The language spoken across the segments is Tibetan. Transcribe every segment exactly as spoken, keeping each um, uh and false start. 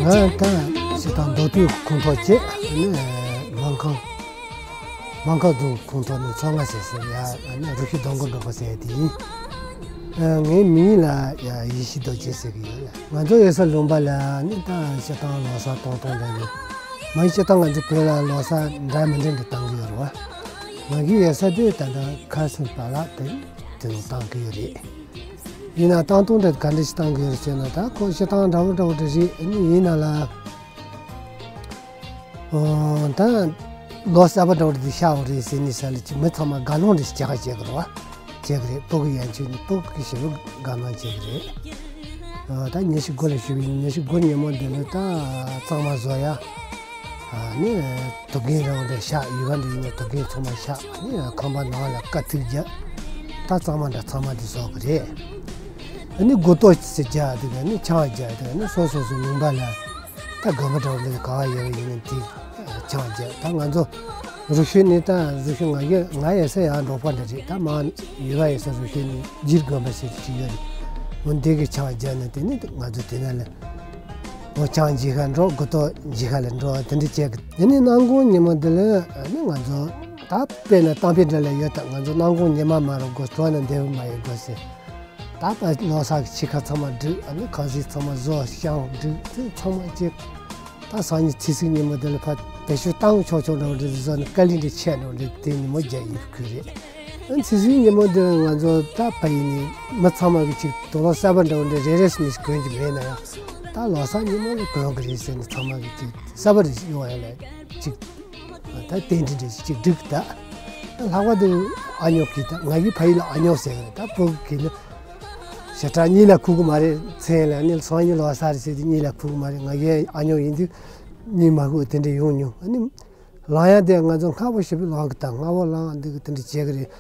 ད་ད་སྤྱིར་བཏང་མདོ་སྟོད་ཁོངས་གཏོགས་བཅས་ནི་སྨར་ཁམས་སྨར་ཁམས་རྫོང་ཁོངས་གཏོགས་ནས་མཚོ་སྔ་ཟེར་ཟེར་ཡ་ནི་རུ་ཤུལ་རྡོ་མགོ་འབྲོག་པ་ཟེར་ཡ་དེ་ཡིན། ངའི་མིང་ལ་ཡེ་ཤེས་རྡོ་རྗེ་ཟེར་གྱི་ཡོད་ལ། ང་ཚོ་ཡོད་ས་ལུང་པ་ལ་ནི་ད་སྤྱིར་བཏང་ལོ་གསར་གཏོང་སྟངས་འདྲ་ཡོད། མ་གཞི་སྤྱིར་བཏང་ང་ཚོ་བོད་ལ་ལོ་གསར་འདྲ་མི་འདྲ་འདྲ་བཏང་གི་ཡོད་རེད་བ། ང་གི་ཡོད་ས་དེ་ད་ལྟ་ཁ་སང་བ་ལ་དེ་དེ་ནས་བཏང་གི་ཡོད་རེད། ཡིན་ན་བཏང་སྟངས་འདྲ་ག་འདྲ་ཞིག་བཏང་གི་ཡོད་རེད་ཟེར་ན། ད་ཁོ་སྤྱིར་བཏང་འདྲ་བོ་འདྲ་བོ་འདྲ་རེད། ཡིན་ན་ལ། ཨོ། ད་ལོ་གསར་པ་འདྲ་བོ་འདི་ཤར་བ་རེད་ཟེར་ནས་ས་ལ་ཅིག་མི་ཚང་མ་དགའ་སྣང་འདྲ་ཞིག་བྱེད་ག་བྱེད་གི་རེད་བ། བྱེད་གི་རེད། སྤུ་གུ་ཡན་ཆོད་ནས་སྤུ་གུ་ཞེ་པོ་དགའ་སྣང་བྱེད་གི་རེད། ཨོ། ད་ཉི་ཤུ་དགུ་ལ་ཞུགས་པའི་ཉི་ཤུ་དགུ་ཉིན་མོ་འདི་ལ་ད་གཙང་མ་བཟོ་ཡ། ཨ་ནི་དུག་རྒན་རང་འདྲ་ཤག་ཡུལ་བ་འདྲ་ཡིན་ན་དུག་རྒན་ཚང་མ་ཤག་ཨ་ནི་ཁང་པ་ནང་ལ་དཀའ་ཐུག་རྒྱག་ད་གཙང་མ་འདྲ་ཚང་མ་འདི་བཟོ་གི་རེད། ཨ་ནི་དགུ་ཏོ་ཟེར་རྒྱག་དེ་ག་ནི་ཆང་རྒྱག་དེ་ག་ནི་སོ་སོ་སོ་ལུང་པ་ལ་ད་དགོན་པ་འདྲ་བོ་འདི་ག་བ་ཡོད་ཡིན་ན་དེ་ཆང་རྒྱག་ད་ང་ཚོ་རུ་ཤུལ་ནི་ད་རུ་ཤུལ་ང་ཡོད་ང་ཡོད་ས་ཡང་འབྲོག་པ་འདྲ་རེད། ད་མ་ཡུལ་བ་ཡོད་ས་རུ་ཤུལ་ནི་འཇིར་དགོན་པ་ཟེར་གྱི་ཅིག་ཡོད་རེད། འོ་འདི་གི་ཆང་རྒྱག་ན་དེ་ནི་ང་ཚོ་དེ་ན་ལ། འོ་ཆང་འཇིག་ཁ་འགྲོ། དགུ་ཏོ་འཇིག་ཁ་ལ་འགྲོ། དེ་འདྲ་བྱེད་གི། དེ་ནས་གནམ་གང་ཉིན་མོ་འདི་ལ་ནི་ང་ཚོ་ད་དཔེར་ན་གཏམ་དཔེ་འདྲ་ལ་ཡོད་ད། ང་ཚོ་གནམ་གང་ཉི་མ་མ་རུ་དགོས། གྲོ་ན་འདེབས་མ་ཡོད་དགོས་ཟེར། ད་ད་ལོ་གསར་གྱི་ཕྱི་ཁ་ཚང་མ་བསྒྲིགས། ཨ་ནི་ཁང་བཟེད་ཚང་མ་བཟོ། ཤང་བསྒྲིགས། དེ་ཚང་མ་བྱེད། ད་སང་ཉིན་ཚེས་གཅིག་ཉིན་མོ་འདི་ལ་ཕར་བེད་སྤྱོད་བཏང་ཆོག་ཆོག་འདྲ་བོ་འདྲ་བཟོ་ནས་དཀའ་ལས་འདྲ་ཆེ་འདྲ་བོ་འདྲ་དེ་ཉིན་མོ་རྒྱག་ཡོད་ཁུལ་རེད། ཨ་ནི་ཚེས་གཅིག་ཉིན་མོ་འདི་ང་ཚོ་ད་ཕ་ཡུལ་ནས་མི་ཚང་མ་གི་ཅིག་དུག་ལོག་གསར་པ་འདྲ་བོ་འདྲ་རེ་རེ་ཟེར་ནས་གོན་གྱི་མེད་ན་ཡང་། ད་ལོ་གསར་ཉིན་མོ་ལ་གོན་གི་རེད་ཟེར་ནས་ཚང་མ་གི་ཅིག་གསར་པ་རེ་ཡོང་ཡ་ལ་ཅིག་ད་རྟེན་འབྲེལ་འདྲ་ཅིག་བསྒྲིགས། ད་ལྷག་པར་དུ་ཨ་ཉོག་གིས། ད་ང་གི་ཕ་ཡུལ་ལ་ཨ་ཉོག་ཟེར་གི་རེད། ད་སྤུ་གུ་གིས་ནི་ཞེ་དྲག་གཉིད་ལ་ཁུག་གི་མ་རེད། མཚན་ལ་ནི་སང་ཉིན་ལོ་གསར་རེད་ཟེར་དུས་གཉིད་ལ་ཁུག་གི་མ་རེད། ང་གི་ཨ་ཉོག་ཡིན་དུས་གཉིད་མ་ཁུག་དེ་འདྲ་ཡོང་མྱོང་། ཨ་ནི་ལངས་ཡ་དེ་ང་ཚོ་སྔ་པོ་ཞེ་པོ་ལངས་གི། ད་སྔ་པོ་ལངས་འདི་གི་དེ་འདྲ་བྱེད་གི་རེད།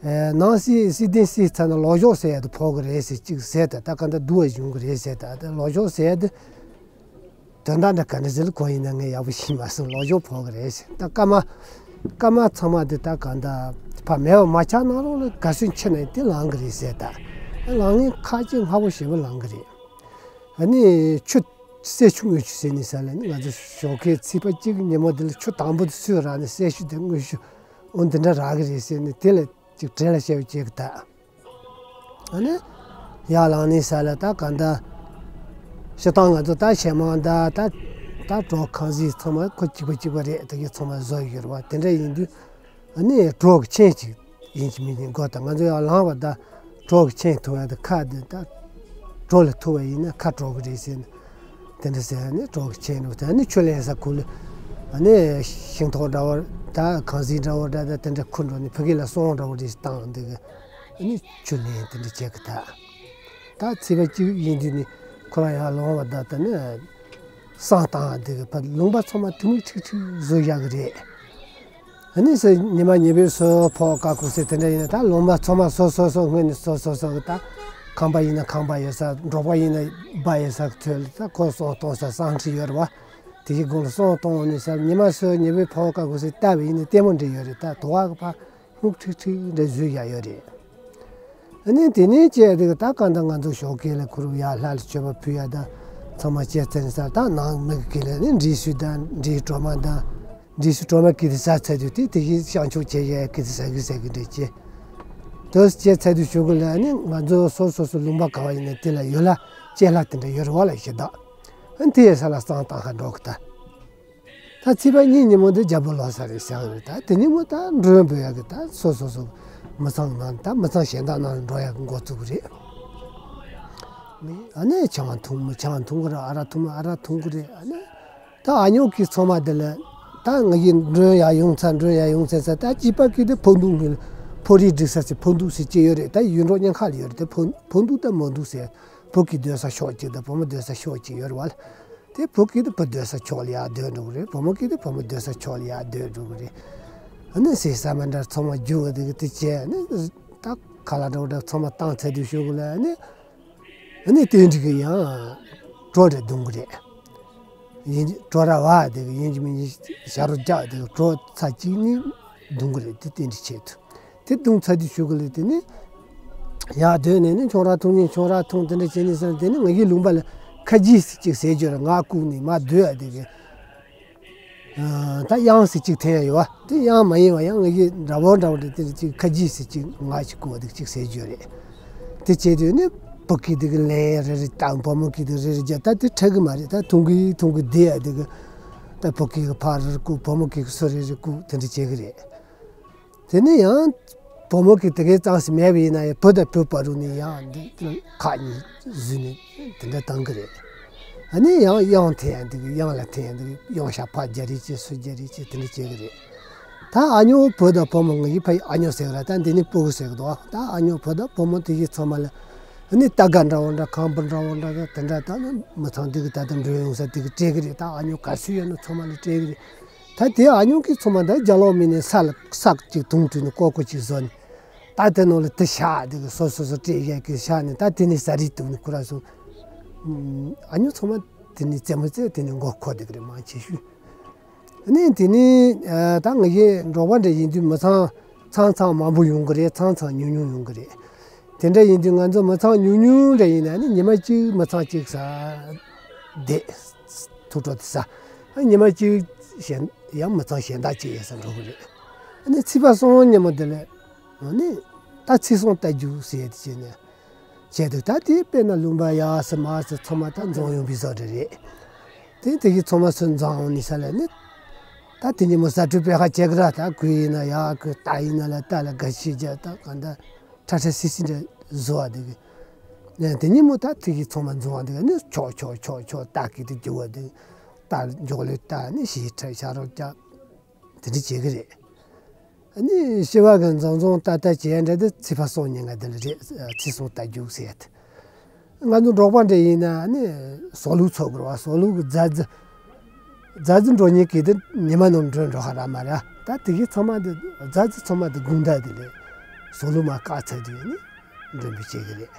ཨེ། ནང་སྲིད་སྲིད་དོན་སྲིད་ཚར་ན་ལོག་ཞོག་ཟེར་ཡ་དེ་ཕོག་གི་རེད་ཟེར་གཅིག་ཟེར། ད་ད་ག་འདྲ་སྡུག་པ་བྱུང་གི་རེད་ཟེར། ད་ད་ལོག་ཞོག་ཟེར་ཡ་དེ་དོན་དག་འདྲ་ག་འདྲ་ཟེར་ལ་གོ་ཡིན་ན་ངས་ཡག་པོ་ཤེས་མ་སོང་། ལོག་ཞོག་ཕོག་གི་རེད་ཟེར། ད་སྐར་མ་སྐར་མ་ཚང་མ་དེ་ད་ག་འདྲ་ཕར་མེད་པ་མ་ཆགས་ནང་ལོགས་ལ་ག་ཚོད་འཁྱེར་ན་དེ་ལངས་གི་རེད་ཟེར། ད་ལངས་མཁན་ཁ་ལྕེ་སྔ་པོ་ཞེ་པོ་ལངས་གི་རེད། ཨ་ནི་ཆུ་སེར་ཆུ་དངུལ་ཆུ་ཟེར་ནི་ས་ལ་ནི་ང་ཚོ་ཞོགས་ཀའི་ཚེས་པ་གཅིག་གི་ཉིན་མོ་དེ་ལ་ཆུ་དང་པོ་དེ་སུས་རག་ནི་སེར་ཆུ་དེ་དངུལ་ཆུ་འོ་འདི་འདྲ་རག་གི་རེད་ཟེར་ནི་དེ་ལ་ཅིག་བྲེལ་བ་བྱས་པ་བྱེད་གི། ད་ཨ་ནི་ཡར་ལངས་ནི་ས་ལ་ད་ག་འདྲ་སྤྱིར་བཏང་ང་ཚོ་ད་ཞེ་མང་ད་ད་ད་གྲོ་ཁང་བཟེ་ཚང་མ་ཁོ་གཅིག་པ་གཅིག་པ་རེད། དེ་གི་ཚང་མ་བཟོ་ཡོད་རེད་བ། དེ་འདྲ་ཡིན་དུས་ཨ་ནི་གྲོ་གི་ཆེན་ཅིག་ཡིན་གཅིག་མིན་གཅིག་དགོས། ད་ང་ཚོ་ཡར་ལངས་པ་ད་གྲོ་གི་ཆེན་ཐུག་ཡ་ད་ཁ་དེ་ད་གྲོ་ལ་ཐུག་པ་ཡིན་ན་ཁ་དྲོ་གི་རེད་ཟེར་ནས་དེ་འདྲ་ཟེར་ནས་གྲོ་གི་ཆེན་འགྲོ། ད་ནི་ཆུ་ལེན་ས་ཁུལ་ལ་ཨ་ནི་ཤིང་ཐོག་འདྲ་བོ་ད་ཁང་བཟེ་འདྲ་བོ་འདྲ་ད་དེ་འདྲ་ཁུར་འགྲོ་ནས་ཕ་གི་ལ་སོང་འདྲ་བོ་རེ་བཏང་འདི་གི་ཨ་ནི་ཆུ་ལེན་དེ་འདྲ་བྱེད་གི། ད་ད་ཚེས་པ་གཅིག་ཡིན་དུས་ནི་ཁོ་རང་ཡར་ལངས་པ་ད་ད་ནི་བསང་བཏང་འདི་གི་ཕ་ལུང་པ་ཚང་མ་དུ་མི་ཁྲིག་ཁྲིག་བཟོ་བཞག་གི་རེད། ཨ་ནི་སེ་ཉི་མ་ཉི་འབུད་སོ་ཕོག་ཀ་ཁུ་སེ་དེ་འདྲ་ཡིན་ན་ད་ལུང་པ་ཚང་མ་སོ་སོ་སོ་སྔོན་ནས་སོ་སོ་སོ་གི་ད་ཁང་པ་ཡིན་ན་ཁང་པ་ཡོད་ས། འབྲོག་པ་ཡིན་ན་སྦ་ཡོད་ས་གི་ཚོད་ལ་ད་ཁོ་སོང་གཏོང་ས་བསང་ཁྲི་ཡོད་རེད་བ། དེ་གི་དགོང་ལ་སོང་གཏོང་ནས་ས་ཉི་མ་སོ་ཉི་འབུད་ཕོག་ཀ་ཁུ་སེ་ལྟ་བ་ཡིན་ན་ལྟད་མོ་འདྲ་ཡོད་རེད། ད་དུ་བ་གི་ཕ་སྨུག་ཁྲིག་ཁྲིག་འདྲ་བཟོས་བཞག་ཡོད་རེད། ཨ་ནི་དེ་ནས་བཅས་དེ་གི་ད་གང་ལྟར་ང་ཚོ་ཞོགས་ཀས་ལ་ཁུར་ཡར་ལྷ་ལ་མཆོད་པ་ཕུལ་ཡ་ད་ཚང་མ་བྱས་ཚར་ནས་ས་ད་ནང་མི་གི་ལ་ནི་འབྲས་སུ་དང་འབྲས་གྲོ་མ་དང་འབྲས་སུ་གྲོ་མ་གི་དེ་ཟ་ཚར་དུས་དེ་དེ་གི་བཤང་ཆུ་བྱས་ཡ་གི་དེ་ཟ་གི་ཟ་གི་འདྲ་བྱས། དོ་བྱས་ཚར་དུས་ཞོགས་ཀས་ལ་ནི་ང་ཚོ་སོ་སོ་སོ་ལུང་པ་ག་བ་ཡིན་ན་དེ་ལ་ཡོད་ལ་ལྕེ་ལྷ་དེ་འདྲ་ཡོད་རེད་བ་ལ་ཞེ་ད། ཨ་ནི་དེ་ཡས་ས་ལ་བསང་བཏང་ཧ་འགྲོ་གི་ད། ད་ཚེས་པ་གཉིས་ཉིན་མོ་འདི་རྒྱལ་པོ་ལོ་གསར་རེད་ཟེར་གི་རེད། ད་དེ་ཉིན་མོ་ད་མགྲོན་འབོད་ཡག་གི་ད་སོ་སོ་སོ་མི་ཚང་ནང་ད་མི་ཚང་གཞན་དག་ནང་ལ་འགྲོ་ཡག་གི་འགོ་བཙུགས་གི་རེད། མི་ཨ་ནི་ཆང་འཐུང་མི་ཆང་འཐུང་གི་རེད། ཨ་རག་འཐུང་མི་ཨ་རག་འཐུང་གི་རེད། ཨ་ནི་ད་ཨ་ཉོག་གི་ཚང་མ་དེ་ལ་ད་ང་གི་མགྲོན་ཡག་ཡོང་ཚར། མགྲོན་ཡག་ཡོང་ཚར་ཚར་ད་སྐྱིད་པ་གི་དེ་ཕོ་འདུག་ངེད་ལ་ཕོ་རིགས་སྒྲིག་ས་ཚེ་ཕོ་འདུག་ཟེར་ཅི་ཡོད་རེད། ད་ཡུལ་འབྲོག་ཉེན་ཁ་ལ་ཡོད་རེད། དེ་ཕོ་ཕོ་འདུག་ད་མོ་འདུག་ཟེར་བུ་གི་སྡོད་ས་ཤོག་ཅིག་ད་བུ་མོ་སྡོད་ས་ཤོག་ཅིག་ཡོད་རེད་བ་ལ། དེ་བུ་གིས་དེ་བུ་སྡོད་ས་ཕྱོགས་ལ་ཡར་སྡོད་འགྲོ་གི་རེད། བུ་མོ་གིས་དེ་བུ་མོ་སྡོད་ས་ཕྱོགས་ལ་ཡར་སྡོད་འགྲོ་གི་རེད། ཨ་ནི་ཟས་ཟ་མ་འདྲ་ཚང་མ་རྒྱུག་དེ་གི་དེ་བྱས་ཨ་ནི་ད་ཁ་ལག་འདྲ་བོ་འདྲ་ཚང་མ་བཏང་ཚར་དུས་ཞོགས་ཀས་ལ་ཨ་ནི་ཨ་ནི་རྟེན་འབྲེལ་གི་ཡང་གྲོ་འདྲ་བརྡུང་གི་རེད། ཡིན་གྲོ་ར་བ་དེ་གི་ཡིན་གྱི་མིན་གྱི་ཞབས་བྲོ་རྒྱག་དེ་གི་གྲོ་ཚར་གཅིག་གཉིས་བརྡུང་གི་རེད། དེ་རྟེན་འབྲེལ་ཆེད་དུ། དེ་བརྡུང་ཚར་དུས་ཞོགས་ཀས་ལ་དེ་ནི་ཡར་སྡོད་ནས་ནི་ཆང་རག་འཐུང་ནི་ཆང་རག་འཐུང་དེ་འདྲ་བྱས་ནས་ཟེར་ན། དེ་ནི་ང་གི་ལུང་པ་ལ་ ཁ་རྗེས་སུ་ཅིག་ཟེར་རྒྱུ་རེད། ང་བཀུག་ནས་མར་སྡོད་ཡ་དེ་གི། ཨ། ད་གཡང་ཟེར་ཅིག་འཐེན་ཡ་ཡོད་བ། དེ་གཡང་མ་ཡིན་བ། ཡང་ངེད་ཀྱི་འདྲ་པོ་འདྲ་པོ་རེད། དེ་ཅིག་ཁ་རྗེས་ཟེར་ཅིག་ང་ཅིག་བཀུག་བ་དེ་ཅིག་ཟེར་རྒྱུ་རེད། དེ་བྱས་དུས་ནི་བུ་སྐད་དེ་གི་ལན་རེ་རེ་བཏང་། བུ་མོ་སྐད་དེ་རེ་རེ་རྒྱག་ད་དེ་འཕྲོད་གི་མ་རེད། ད་ཐུང་གི་ཐུང་གི་བསྡད་ཡ་དེ་གི། ད་བུ་སྐད་གི་ཕར་རེ་བཀུག་བུ་མོ་སྐད་གི་སུ་རེ་རེ་བཀུག་དེ་འདྲ་བྱེད་གི་རེད། དེ་ནས་ཡང་བུ་མོ་གིས་དེ་གའི་གཙང་སེ་མེད་པ་ཡིན་ན་ཡང་བུ་དང་བུ་བར་དུ་ནས་ཡང་འདི་ཁ་གཉིས་བཟོས་ནས་དེ་འདྲ་བཏང་གི་རེད། ཨ་ནི་ཡང་གཡང་འཐེན་ཡ་འདི་གི། གཡང་ལ་འཐེན་ཡ་འདི་གི། གཡང་ཤ་ཕར་རྒྱག་རེས་བྱེད། ཚུར་རྒྱག་རེས་བྱེད། དེ་འདྲ་བྱེད་གི་རེད། ད་ཨ་ཉོ་བུ་དང་བུ་མོ། ངེད་ཀྱི་ཕ་ཡུལ་ཨ་ཉོ་ཟེར་གི་ར། ད་འདི་ནི་སྤུ་གུ་ཟེར་གི་འདུག་ད་ཨ་ཉོ་བུ་དང་བུ་མོ་དེ་གི་ཚང་མ་ལ་ཨ་ནི་རྟ་སྒ་འདྲ་བོ་འདྲ། ཁང་བུ་འདྲ་བོ་འདྲ། ད་དེ་འདྲ་ད་ནི་མི་ཚང་དེ་གི་ད་ལྟ་འགྲོ་ཡོང་ས་དེ་གི་སྤྲད་གི་རེད། ད་ཨ་ཉོ་ག་སུ་ཡོད་ན་ཚང་མ་ལ་སྤྲད་གི་རེད། ད་དེ་ཨ་ཉོ་གིས་ཚང་མ་ད་རྒྱ་ལོག་མི་ནས་ས་ལ་ས་ཅིག་དུང་བྲུས་ནས་ཀོ་ཀོ་ཅིག་བཟོ་ནས། ད་དེ་ནང་ལ་དེ་བཞག་དེ་གི་སོ་སོ་སོ་སྤྲད་བཞག་གི་བཞག་ནས། ད་དེ་ནས་ཟ་རིགས་བཏུགས་ནས་ཁོ་ར་སོ། ཨ་ཉོ་ཚང་མ་དེ་ནས་རྩེད་མོ་རྩེ། དེ་ནས་མགོ་འཁོར་དེ་གི་རེད། མང་ཆེ་ཤོས། ཨ་ནི་དེ་ནས་ཨ་ད་ངེད་ཀྱི་འབྲོག་པ་འདྲ་ཡིན་དུས་མི་ཚང་ཚང་ཚང་མང་པོ་ཡོང་གི་རེད། ཚང་ཚང་ཉུང་ཉུང་ཡོང་གི་རེད། དེ་འདྲ་ཡིན་དུས་ང་ཚོ་མི་ཚང་ཉུང་ཉུང་འདྲ་ཡིན་ན་ནི་ཉི་མ་གཅིག་མི་ཚང་གཅིག་ཟ་བསྡད། ཐུག་འཕྲོ་དེ་ཟ། ཨ་ཉི་མ་གཅིག་གཞན་ཡང་མི་ཚང་གཞན་དག་གཅིག་ཡིན་ས་འགྲོ་གི་རེད། ཨ་ནི་ཚེས་པ་གསུམ་ཉིན་མོ་དེ་ལ་ཨ་ནི་ད་ཚེས་གསུམ་རྟ་རྒྱུག་ཟེར་ཡ་དེ་བྱས་ནས་བྱས་འདུག་ད་དེ་དཔེར་ན་ལུང་པ་ཡར་སོང་མར་སོང་ཚང་མ་ད་འཛོམས་ཡོང་བའི་བཟོ་འདྲ་རེད། དེ་དེ་གི་ཚང་མ་ཚུར་འཛོམས་ནས་ས་ལ་ནི། ད་དེ་ཉིན་མོ་ཟ་འཕྲུལ་དཔེ་ཁ་བྱེད་གི་ར། ད་གོས་ཡིན་ན་ཡར་གོས། རྟ་ཡིན་ན་ལ་རྟ་ལ་དགའ་ཤོས་རྒྱག་ད་གང་ལྟར་ཁྲ་ཁྲ་སིལ་སིལ་འདྲ་བཟོ་བ་དེ་གི། ཨ་དེ་ཉིན་མོ་ད་དེ་གི་ཚང་མ་འཛོམས་པ་དེ་གི་ནི་ཆོག་ཆོག་ཆོག་ཆོག་རྟ་སྐད་དེ་རྒྱུག་པ་དེ། རྟ་མགྱོགས་ལོས་རྟ་ནི་ཞེ་ཁྲ་ཤ་རོགས་རྒྱག་དེ་འདྲ་བྱེད་གི་རེད། ཨ་ནི་སྤྱི་བ་གི་འཛོམས་འཛོམས་རྟ་རྟ་བྱེད་ཡ་འདྲ་དེ་ཚེས་པ་གསུམ་ཉིན་ག་དེ་ལ་རེད། ཚེས་གསུམ་རྟ་རྒྱུག་ཟེར་ཡ་དེ། ང་ཚོ་འབྲོག་པ་འདྲ་ཡིན་ན་ཨ་ནི་ཟོག་ལུག་འཚོ་དགོས་རེད་བ། ཟོག་ལུག་གི་རྫ་རྫི། རྫ་རྫི་འགྲོ་ཉེན་གི་དེ་ཉི་མ་ནང་འགྲོ་འགྲོ་ཧ་ར་མ་ར། ད་དེ་གི་ཚང་མ་དེ་རྫ་རྫི་ཚང་མ་དེ་དགུང་ཟླ་དེ་ལས་ཟོག་ལུག་མ་བཀག་ཚར་དུས་ནི་མགྲོན་འབོད་བྱེད་གི་རེད།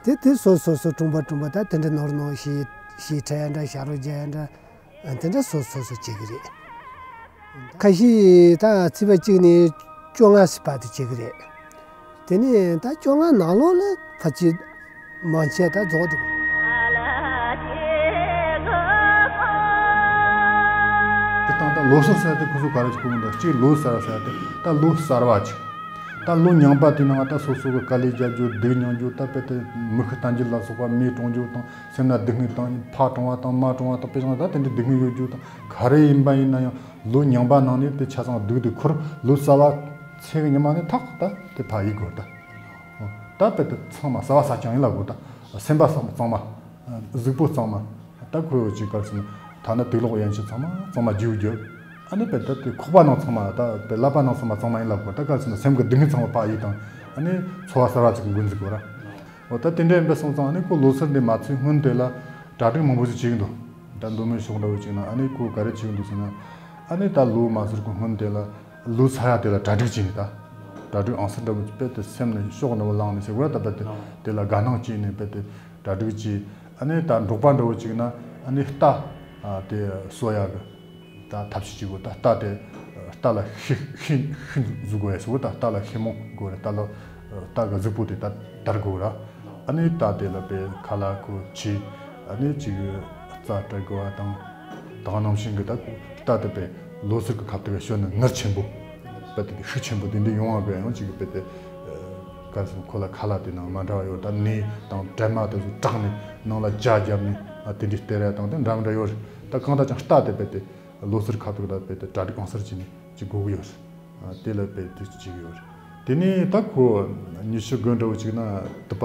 དེ་དེ་སོ་སོ་སོ་གྲོང་པ་གྲོང་པ་ད་དེ་འདྲ་ནོར་ནོར་ཞེ་ཞེ་ཁྲ་ཡ་འདྲ་ཤ་རོགས་རྒྱག་ཡ་འདྲ། ཨ་དེ་འདྲ་སོ་སོ་སོ་བྱེད་གི་རེད། ཁ་ཤས་ད་ཚེས་པ་གཅིག་ནས་བཅོ་ལྔ་ཟེར་བར་དུ་བྱེད་གི་རེད། དེ་ནས་ད་བཅོ་ལྔ་ནང་ལོགས་ལ་ཕལ་ཆེར་མང་ཆེ་ད་རྫོགས་འགྲོ་གི་རེད། དེ་དང་ད་ལོ་གསར་ཟེར་དེ་ཁོ་ཚོ་ག་རེ་ཟེར་གོ་མི་འདུག་གཅིག་ལོ་གསར་ཟེར་དེ་ད་ལོ་གསར་བ་ཅིག་ད་ལོ་རྙིང་པ་དེ་ནང་ད་སོ་སོ་གི་དཀའ་ལས་རྒྱབ་རྒྱུ། སྡུག་མྱོང་རྒྱུ། ད་དཔེ་དེ་མི་ཤི་རྟ་འགྱེལ་ལ་སོགས་པ་མེ་གྲོངས་རྒྱུ་དང་། སེམས་ན་སྡུག་བསྔལ་དང་། ཕ་གྲོངས་པ་དང་། མ་གྲོངས་པ་དང་། དཔེ་བཞག་ན་ད་དེ་འདྲའི་སྡུག་བསྔལ་ཡོད་རྒྱུ་དང་། ག་རེ་ཡིན་པ་ཡིན་ན་ཡང་ལོ་རྙིང་པ་ནང་ནས་དེ་ཆ་ཚང་སྡུག་དེ་འཁུར། ལོ་གསར་བ་ཚེས་ཉི་མ་ནས་ཐག་ད་དེ་ཕར་ཡིག་དགོས། ད་ད་དཔེ་དེ་ཚང་མ་གསར་བ་གསར་རྐྱང་ཡིན་ལབ་དགོས། ད་སེམས་པ་གཙང་མ། གཟུགས་པོ་གཙང་མ། ད་ཁོ་ཅིག་ག་རེ་ཟེར་ན་ཐ་ན་དུག་ལོག་ཡན་ཆད་ཚང་མ་གཙང་མ་བརྗེ་པོ་བརྒྱབ། ཨ་ནི་དཔེ་ད་དེ་ཁོག་པ་ནང་ཚང་མ། ད་དཔེ་ཀླད་པ་ནང་ཚང་མ་གཙང་མ་ཡིན་ལབ་དགོས། ད་ག་རེ་ཟེར་ན་སེམས་ཀྱི་སྡུག་བསྔལ་ཚང་མ་ཕར་ཡིག་དང་། ཨ་ནི་འཚོ་བ་གསར་བ་ཅིག་འགོ་འཛུགས་དགོས་ར། འོ་ད་དེ་འདྲ་ཡིན་པ་སོང་ཙང་། ཨ་ནི་ཁོ་ལོ་གསར་འདི་མ་ཚུད་སྔོན་དེ་ལ་གྲ་སྒྲིག་མང་པོ་ཞིག་བྱེད་ཀྱི་འདུག་ད་མདོ་སྨད་ཕྱོགས་འདྲ་བོ་ཅིག་ན་ཨ་ནི་ཁོ་ག་རེ་བྱེད་ཀྱི་འདུག་ཟེར་ན། ཨ་ནི་ད་ལོ་མ་ཟུར་གི་སྔོན་དེ་ལ་ལོ་ཚར་ཡ་དེ་ལ་གྲ་སྒྲིག་བྱས་ནས། ད་གྲ་སྒྲིག་ཨང་གསར་འདྲ་བོ་དཔེ་དེ་སེམས་ནས་ཤོག་འདྲ་བོ་བླངས་ནས་ཟེར་དགོས་ར། ད་དཔེ་དེ་དེ་ལ་དགའ་སྣང་བྱས་ནས་དཔེ་དེ་གྲ་སྒྲིག་བྱས། ཨ་ནི་ད་འབྲོག་པ་འདྲ་བོ་ཅིག་ན་ཨ་ནི་རྟ་དེ་གསོ་ཡ་གི་ད་ཐབས་ཤེས་ཅིག་དགོས། ད་རྟ་དེ་རྟ་ལ་ཤི་ཤི་ཤི་འཛུགས་དགོས་ཡ་ཟེར་དགོས། ད་རྟ་ལ་ཤི་མོ་དགོས་རེད། རྟ་ལ་རྟ་གི་གཟུགས་པོ་དེ་ད་དར་དགོས་ར། ཨ་ནི་རྟ་དེ་ལ་དཔེ་ཁ་ལག་ཁོ་བྱས། ཨ་ནི་ཅིག་རྩྭ་སྤྲད་དགོས་པ་དང་། དེ་ནང་བཞིན་གི་ད་རྟ་དེ་དཔེ་ལོ་གསར་གི་སྐབས་དེ་ག་ཞོན་ནས་ངར་ཆེན་པོ། དཔེ་དེ་ཤུགས་ཆེན་པོ་དེ་འདྲ་ཡོང་བ་དགོས། ཡང་ཅིག་དཔེ་དེ་ག་རེ་ཟེར་ན། ཁོ་ལ་ཁ་ལག་དེ་ནང་མ་འདྲ་བ་ཡོད། ད་ནས་དང་དྲེད་མ་དེ་ཚོ་དྲངས་ནས་ནང་ལ་ཇ་བརྒྱབ་ནས། ཨ་དེ་འདྲའི་སྟེར་ཡ་དང་དེ་འདྲ་མི་འདྲ་ཡོད་རེད། ད་གང་ལྟར་ཀྱང་རྟ་དེ་དཔེ་དེ་ལོ་གསར་ཁ་ཐུག་ད་དཔེ་དེ་གྲ་སྒྲིག་ཨང་གསར་བྱས་ནས་ཅིག་དགོས་ཀྱི་ཡོད་རེད། ཨ་དེ་ལ་དཔེ་དེ་ཅིག་ཡོད་རེད། དེ་ནས་ད་ཁོ་ཉི་ཤུ་དགུ་འདྲ་བོ་ཅིག་ན་དུ་པ་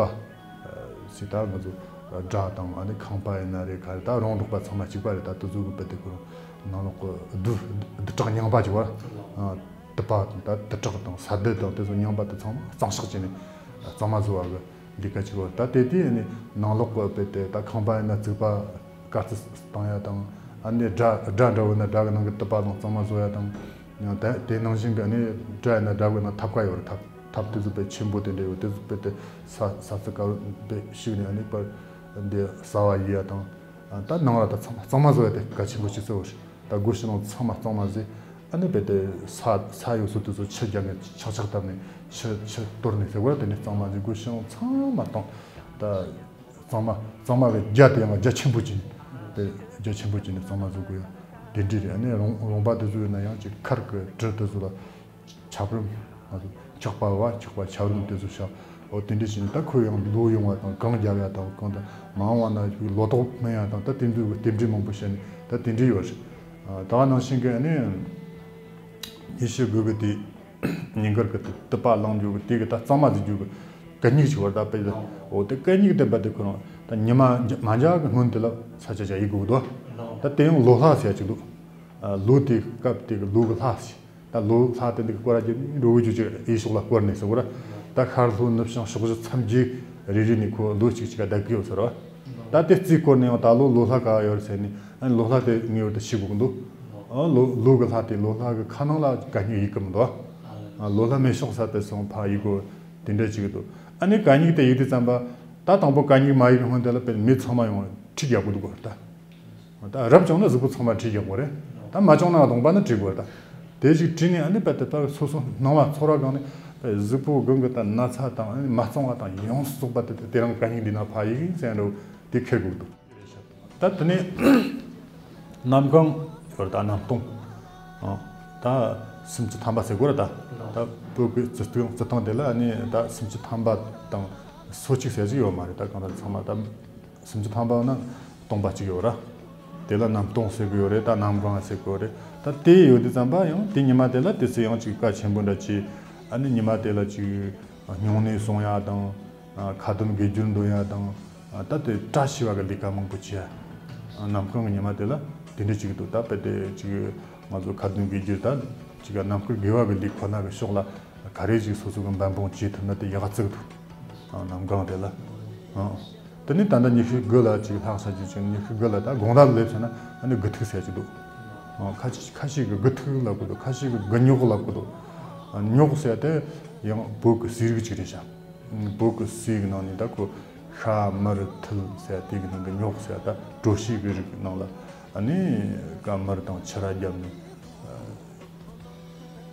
ཟེར། ད་ང་ཚོ་སྦྲ་དང་ཨ་ནི་ཁང་པ་ཡིན་ན་རེད། ག་རེ་ད་རོང་འབྲོག་པ་ཚང་མ་གཅིག་པ་རེད། ད་དེ་ཚོ་གི་དཔེ་དེ་ཁོ་རང་ནང་ལོགས་གི་བདུད་བདུད་བྲག་རྙིང་པ་ཅིག་བར། ཨ་དུ་པ་དང་ད་དུ་བྲག་དང་ས་རྡུལ་དང་དེ་ཚོ་རྙིང་པ་དེ་ཚང་མ་གཙང་བཤགས་བྱས་ནས་གཙང་མ་བཟོ་བ་གི་ལས་ཀ་ཅིག་བར། ད་དེ་དུས་ནི་ནང་ལོགས་གི་དཔེ་དེ་ད་ཁང་པ་ཡིན་ན་རྩིག་པ་དཀར་རྩི་བཏང་ཡ་དང་། ཨ་ནི་སྦྲ་སྦྲ་འདྲ་བོ་ན་སྦྲ་གི་ནང་གི་དུ་པ་དང་གཙང་མ་བཟོ་ཡ་དང་། ཡང་ད་དེ་ནང་བཞིན་གི་ཨ་ནི་སྦྲ་ཡིན་ན་སྦྲ་གི་ནང་ཐབ་ཀ་ཡོད་རེད། ཐབ་ཐབ་དེ་ཚོ་དཔེ་ཆེན་པོ་དེ་འདྲ་ཡོད། དེ་ཚོ་དཔེ་དེ་ས་ས་རྩིག་དཀར་དཔེ་བཤིག་ནས། ཨ་ནི་པར་འདི་ཟ་བ་ཡི་ཡ་དང་། ད་ནང་ར་ད་ཚང་མ་གཙང་མ་བཟོ་ཡ་དེ་གལ་ཆེན་པོ་ཞིག་བརྩི་བ་རེད། ད་སྒོ་ཕྱི་ནང་ཚང་མ་གཙང་མ་བཟོས། ཨ་ནི་དཔེ་དེ་ས་ས་ཡོད་ས་དེ་ཚོ་ཆུ་རྒྱབ་ནས་ཆག་ཆག་བཏབ་ནས། ཆུ་ཆུ་གཏོར་ནས་ཟེར་བ་དེ་ནས་གཙང་མ་བཟོས། སྒོ་ཕྱི་ནང་ཚང་མ་བཏང་། ད་ གཙང་མ་གཙང་མ་གི་རྒྱ་དེ་ཡང་རྒྱ་ཆེན་པོ་ཅན་དེ་རྒྱ་ཆེན་པོ་ཅན་ནས་གཙང་མ་བཟོ་དགོས་ཡ་དེ་འདྲ་རེད། ཨ་ནི་རོང་རོང་པ་དེ་ཚོ་ཡིན་ན་ཡང་ཅིག་མཁར་གི་གྲུ་དེ་ཚོ་ལ་ཆབ་རིམ་ང་ཚོ་འཁྱག་པ་བ་འཁྱག་པ་ཆབ་རིམ་དེ་ཚོ་བཞག་འོ་དེ་འདྲ་བྱས་ནས་ད་ཁོ་ཡང་ལོ་ཡོང་བ་དང་གང་རྒྱབ་ཡ་དང་གང་དང་མ་འོངས་བ་ན་ལོ་ཏོག་སྨིན་ཡ་དང་ད་དེ་ཚོའི་རྟེན་འབྲེལ་མང་པོ་བྱས་ནས་ད་དེ་འདྲ་ཡོད་རེད། ད་ག་ནང་བཞིན་གི་ཨ་ནི་ཉི་ཤུ་དགུ་གི་དེ། ཉིན་དཀར་གི་དུ་དུ་པ་ལངས་རྒྱུ་གི་དེ་གི་ད་གཙང་མ་ཟིག་རྒྱུ་གི་གད་སྙིགས་ཅིག་བར་ད་དཔེ་ལ་འོ་དེ་གད་སྙིགས་དེ་འབའ་དེ་ཁོ་རང་ད་ཉི་མ་མ་འཇག་གི་སྔོན་དེ་ལ་ས་ཆ་ཆ་ཡི་གུག་དོ། ད་དེ་ཡང་ལོ་ལྷ་ཟེར་ཅིག་འདུག་ལོ་དེ་སྐབས་དེ་གི་ལོ་གི་ལྷ་ཟེར། ད་ལོ་ལྷ་དེ་འདི་གི་སྐོར་ར་གྱི་འགྲོ་གི་རྒྱུ་ཅིག་ཡེ་ཤོག་ལ་སྐོར་ནས་ཟེར་གོ་ར། ད་ཤར་ལྷོ་ནུབ་བྱང་ཕྱོགས་བཞི་མཚམས་བརྒྱད་རེ་རེ་ནས་ཁོ་ལོ་གཅིག་གཅིག་ག་བསྡད་གི་ཡོད་ཟེར་བ། ད་དེ་རྩིས་སྐོར་ནས་ཡང་ད་ལོ་ལོ་ལྷ་ག་ཡོད་ཟེར་ནས་ཨ་ནི་ལོ་ལྷ་དེ་ངེས་པར་དུ་ཤེས་དགོས་ཀྱི་འདུག་ཨ་ལོ་ལོ་གི་ལྷ་དེ་ལོ་ལྷ་གི་ཁ་ནང་ལ་གད་སྙིགས་ཡི་གི་མི་འདུག་ཨ་ལོ་ལྷ་མེ་ཤོག་ས་དེ་སོང་ཕ་ཡི་གོ་དེ་འདྲ་ཅིག་འདུག་ཨ་ནི་གད་སྙིགས་དེ་ཡི་དུས་ཙམ་པ་ད་དང་པོ་གད་སྙིགས་མ་ཡི་གི་སྔོན་དེ་ལ་དཔེ་མེ་ཚང་མ་ཡོང་ཁྲིད་རྒྱག་དགོས་འདུག་གོ་ད། ད་རབ་བྱུང་ན་གཟུགས་པོ་ཚང་མ་ཁྲིད་རྒྱག་དགོས་རེད། ད་མ་བྱུང་ན་གདོང་པ་ནི་ཁྲིད་དགོས་རེད་ད། དེ་ཞིག་ཁྲིད་ནས་ཨ་ནི་དཔེ་དེ་དག་སོ་སོ་སྣང་བ་ཚོར་བ་སྒང་ནས་དཔེ་གཟུགས་པོ་གང་གི་ད་ན་ཚ་དང་ཨ་ནི་མ་གཙང་བ་དང་ཡོངས་སུ་རྫོགས་པ་དེ་དེ་རང་གད་སྙིགས་འདི་ན་ཕ་ཡིག་ཡིན་ཟེར་འགྲོ་དེ་ཁེལ་དགོས་འདུག་ད་དེ་ནས་གནམ་གང་ཡོད་རེད་ད་གནམ་སྟོང་། ཨ་ད་སུམ་ཅུ་ཐམ་པ་ཟེར་དགོས་རེད་ད། ད་བོད་ཀྱི་རྩི་སྟངས་རྩི་སྟངས་དེ་ལ་ཨ་ནི་ད་སུམ་ཅུ་ཐམ་པ་དང་སོ་གཅིག་ཟེར་གྱི་ཡོད་མ་རེད་ད་གང་ལྟར་ཚང་མ་ད། སུམ་ཅུ་ཐམ་པ་ན་སྟོང་པ་གཅིག་ཡོད་ར། དེ་ལ་གནམ་སྟོང་ཟེར་གི་ཡོད་རེད་ད་གནམ་གང་ཟེར་གི་ཡོད་རེད་ད་དེ་ཡོད་དུས་ཙམ་པ་ཡང་དེ་ཉི་མ་དེ་ལ་དེ་ཚེ་ཡང་ཅིག་བཀའ་ཆེན་པོ་འདྲ་ཅིག་ཨ་ནི་ཉི་མ་དེ་ལ་ཅིག་སྨྱུང་གནས་སྲུང་ཡ་དང་ཁ་ཏོན་དགེ་སྦྱོར་འདོན་ཡ་དང་ད་དེ་བཀྲ་ཤིས་པ་གི་ལས་ཀ་མང་པོ་བྱེད་ཡ། གནམ་གང་གི་ཉི་མ་དེ་ལ་དེ་འདྲ་ཅིག་འདུག་ད་དཔེ་དེ་ཅིག་ང་ཚོ་ཁ་ཏོན་དགེ་སྦྱོར་ད་ཅིག་རྣམ་དཀར་དགེ་བ་གི་ལས་ཁོ་ན་གི་ཕྱོགས་ལ། ག་རེ་ཞིག་སོ་སོ་གི་འབད་འབུངས་བྱེད་ཐུབ་ན་དེ་ཡག་ཙིག་འདུག་ཨ་གནམ་གང་དེ་ལ། ཨ་དེ་ནས་ད་ལྟ་ཉི་ཤུ་དགུ་ལ་ཅིག་ལྷག་ས་ཅིག་ཅིག་ཉི་ཤུ་དགུ་ལ་ད་དགོང་དག་སླེབས་ཚར་ན་ཨ་ནི་དགུ་ཐུག་ཟེར་ཅིག་འདུག་ཨ་ཁ་ཅིག་ཁ་ཤས་ཀྱིས་དགུ་ཐུག་ལབ་གི་འདུག་ཁ་ཤས་ཀྱིས་དགུ་སྙོག་ལབ་གི་འདུག་ཨ་སྙོག་ཟེར་དེ་ཡང་བོད་ཀྱི་སའི་རིགས་ཅིག་རེད་ཤག་བོད་ཀྱི་སའི་གི་ནང་ནས་ད་ཁོ་ཤ་མར་ཐིལ་ཟེར་དེ་གི་ནང་གི་སྙོག་ཟེར་ད་གྲོ་ཞིབ་གི་རིགས་ནང་ལ་ཨ་ནི་ཀ་མར་དང་ཕྱུར་ར་བརྒྱབ་ནས།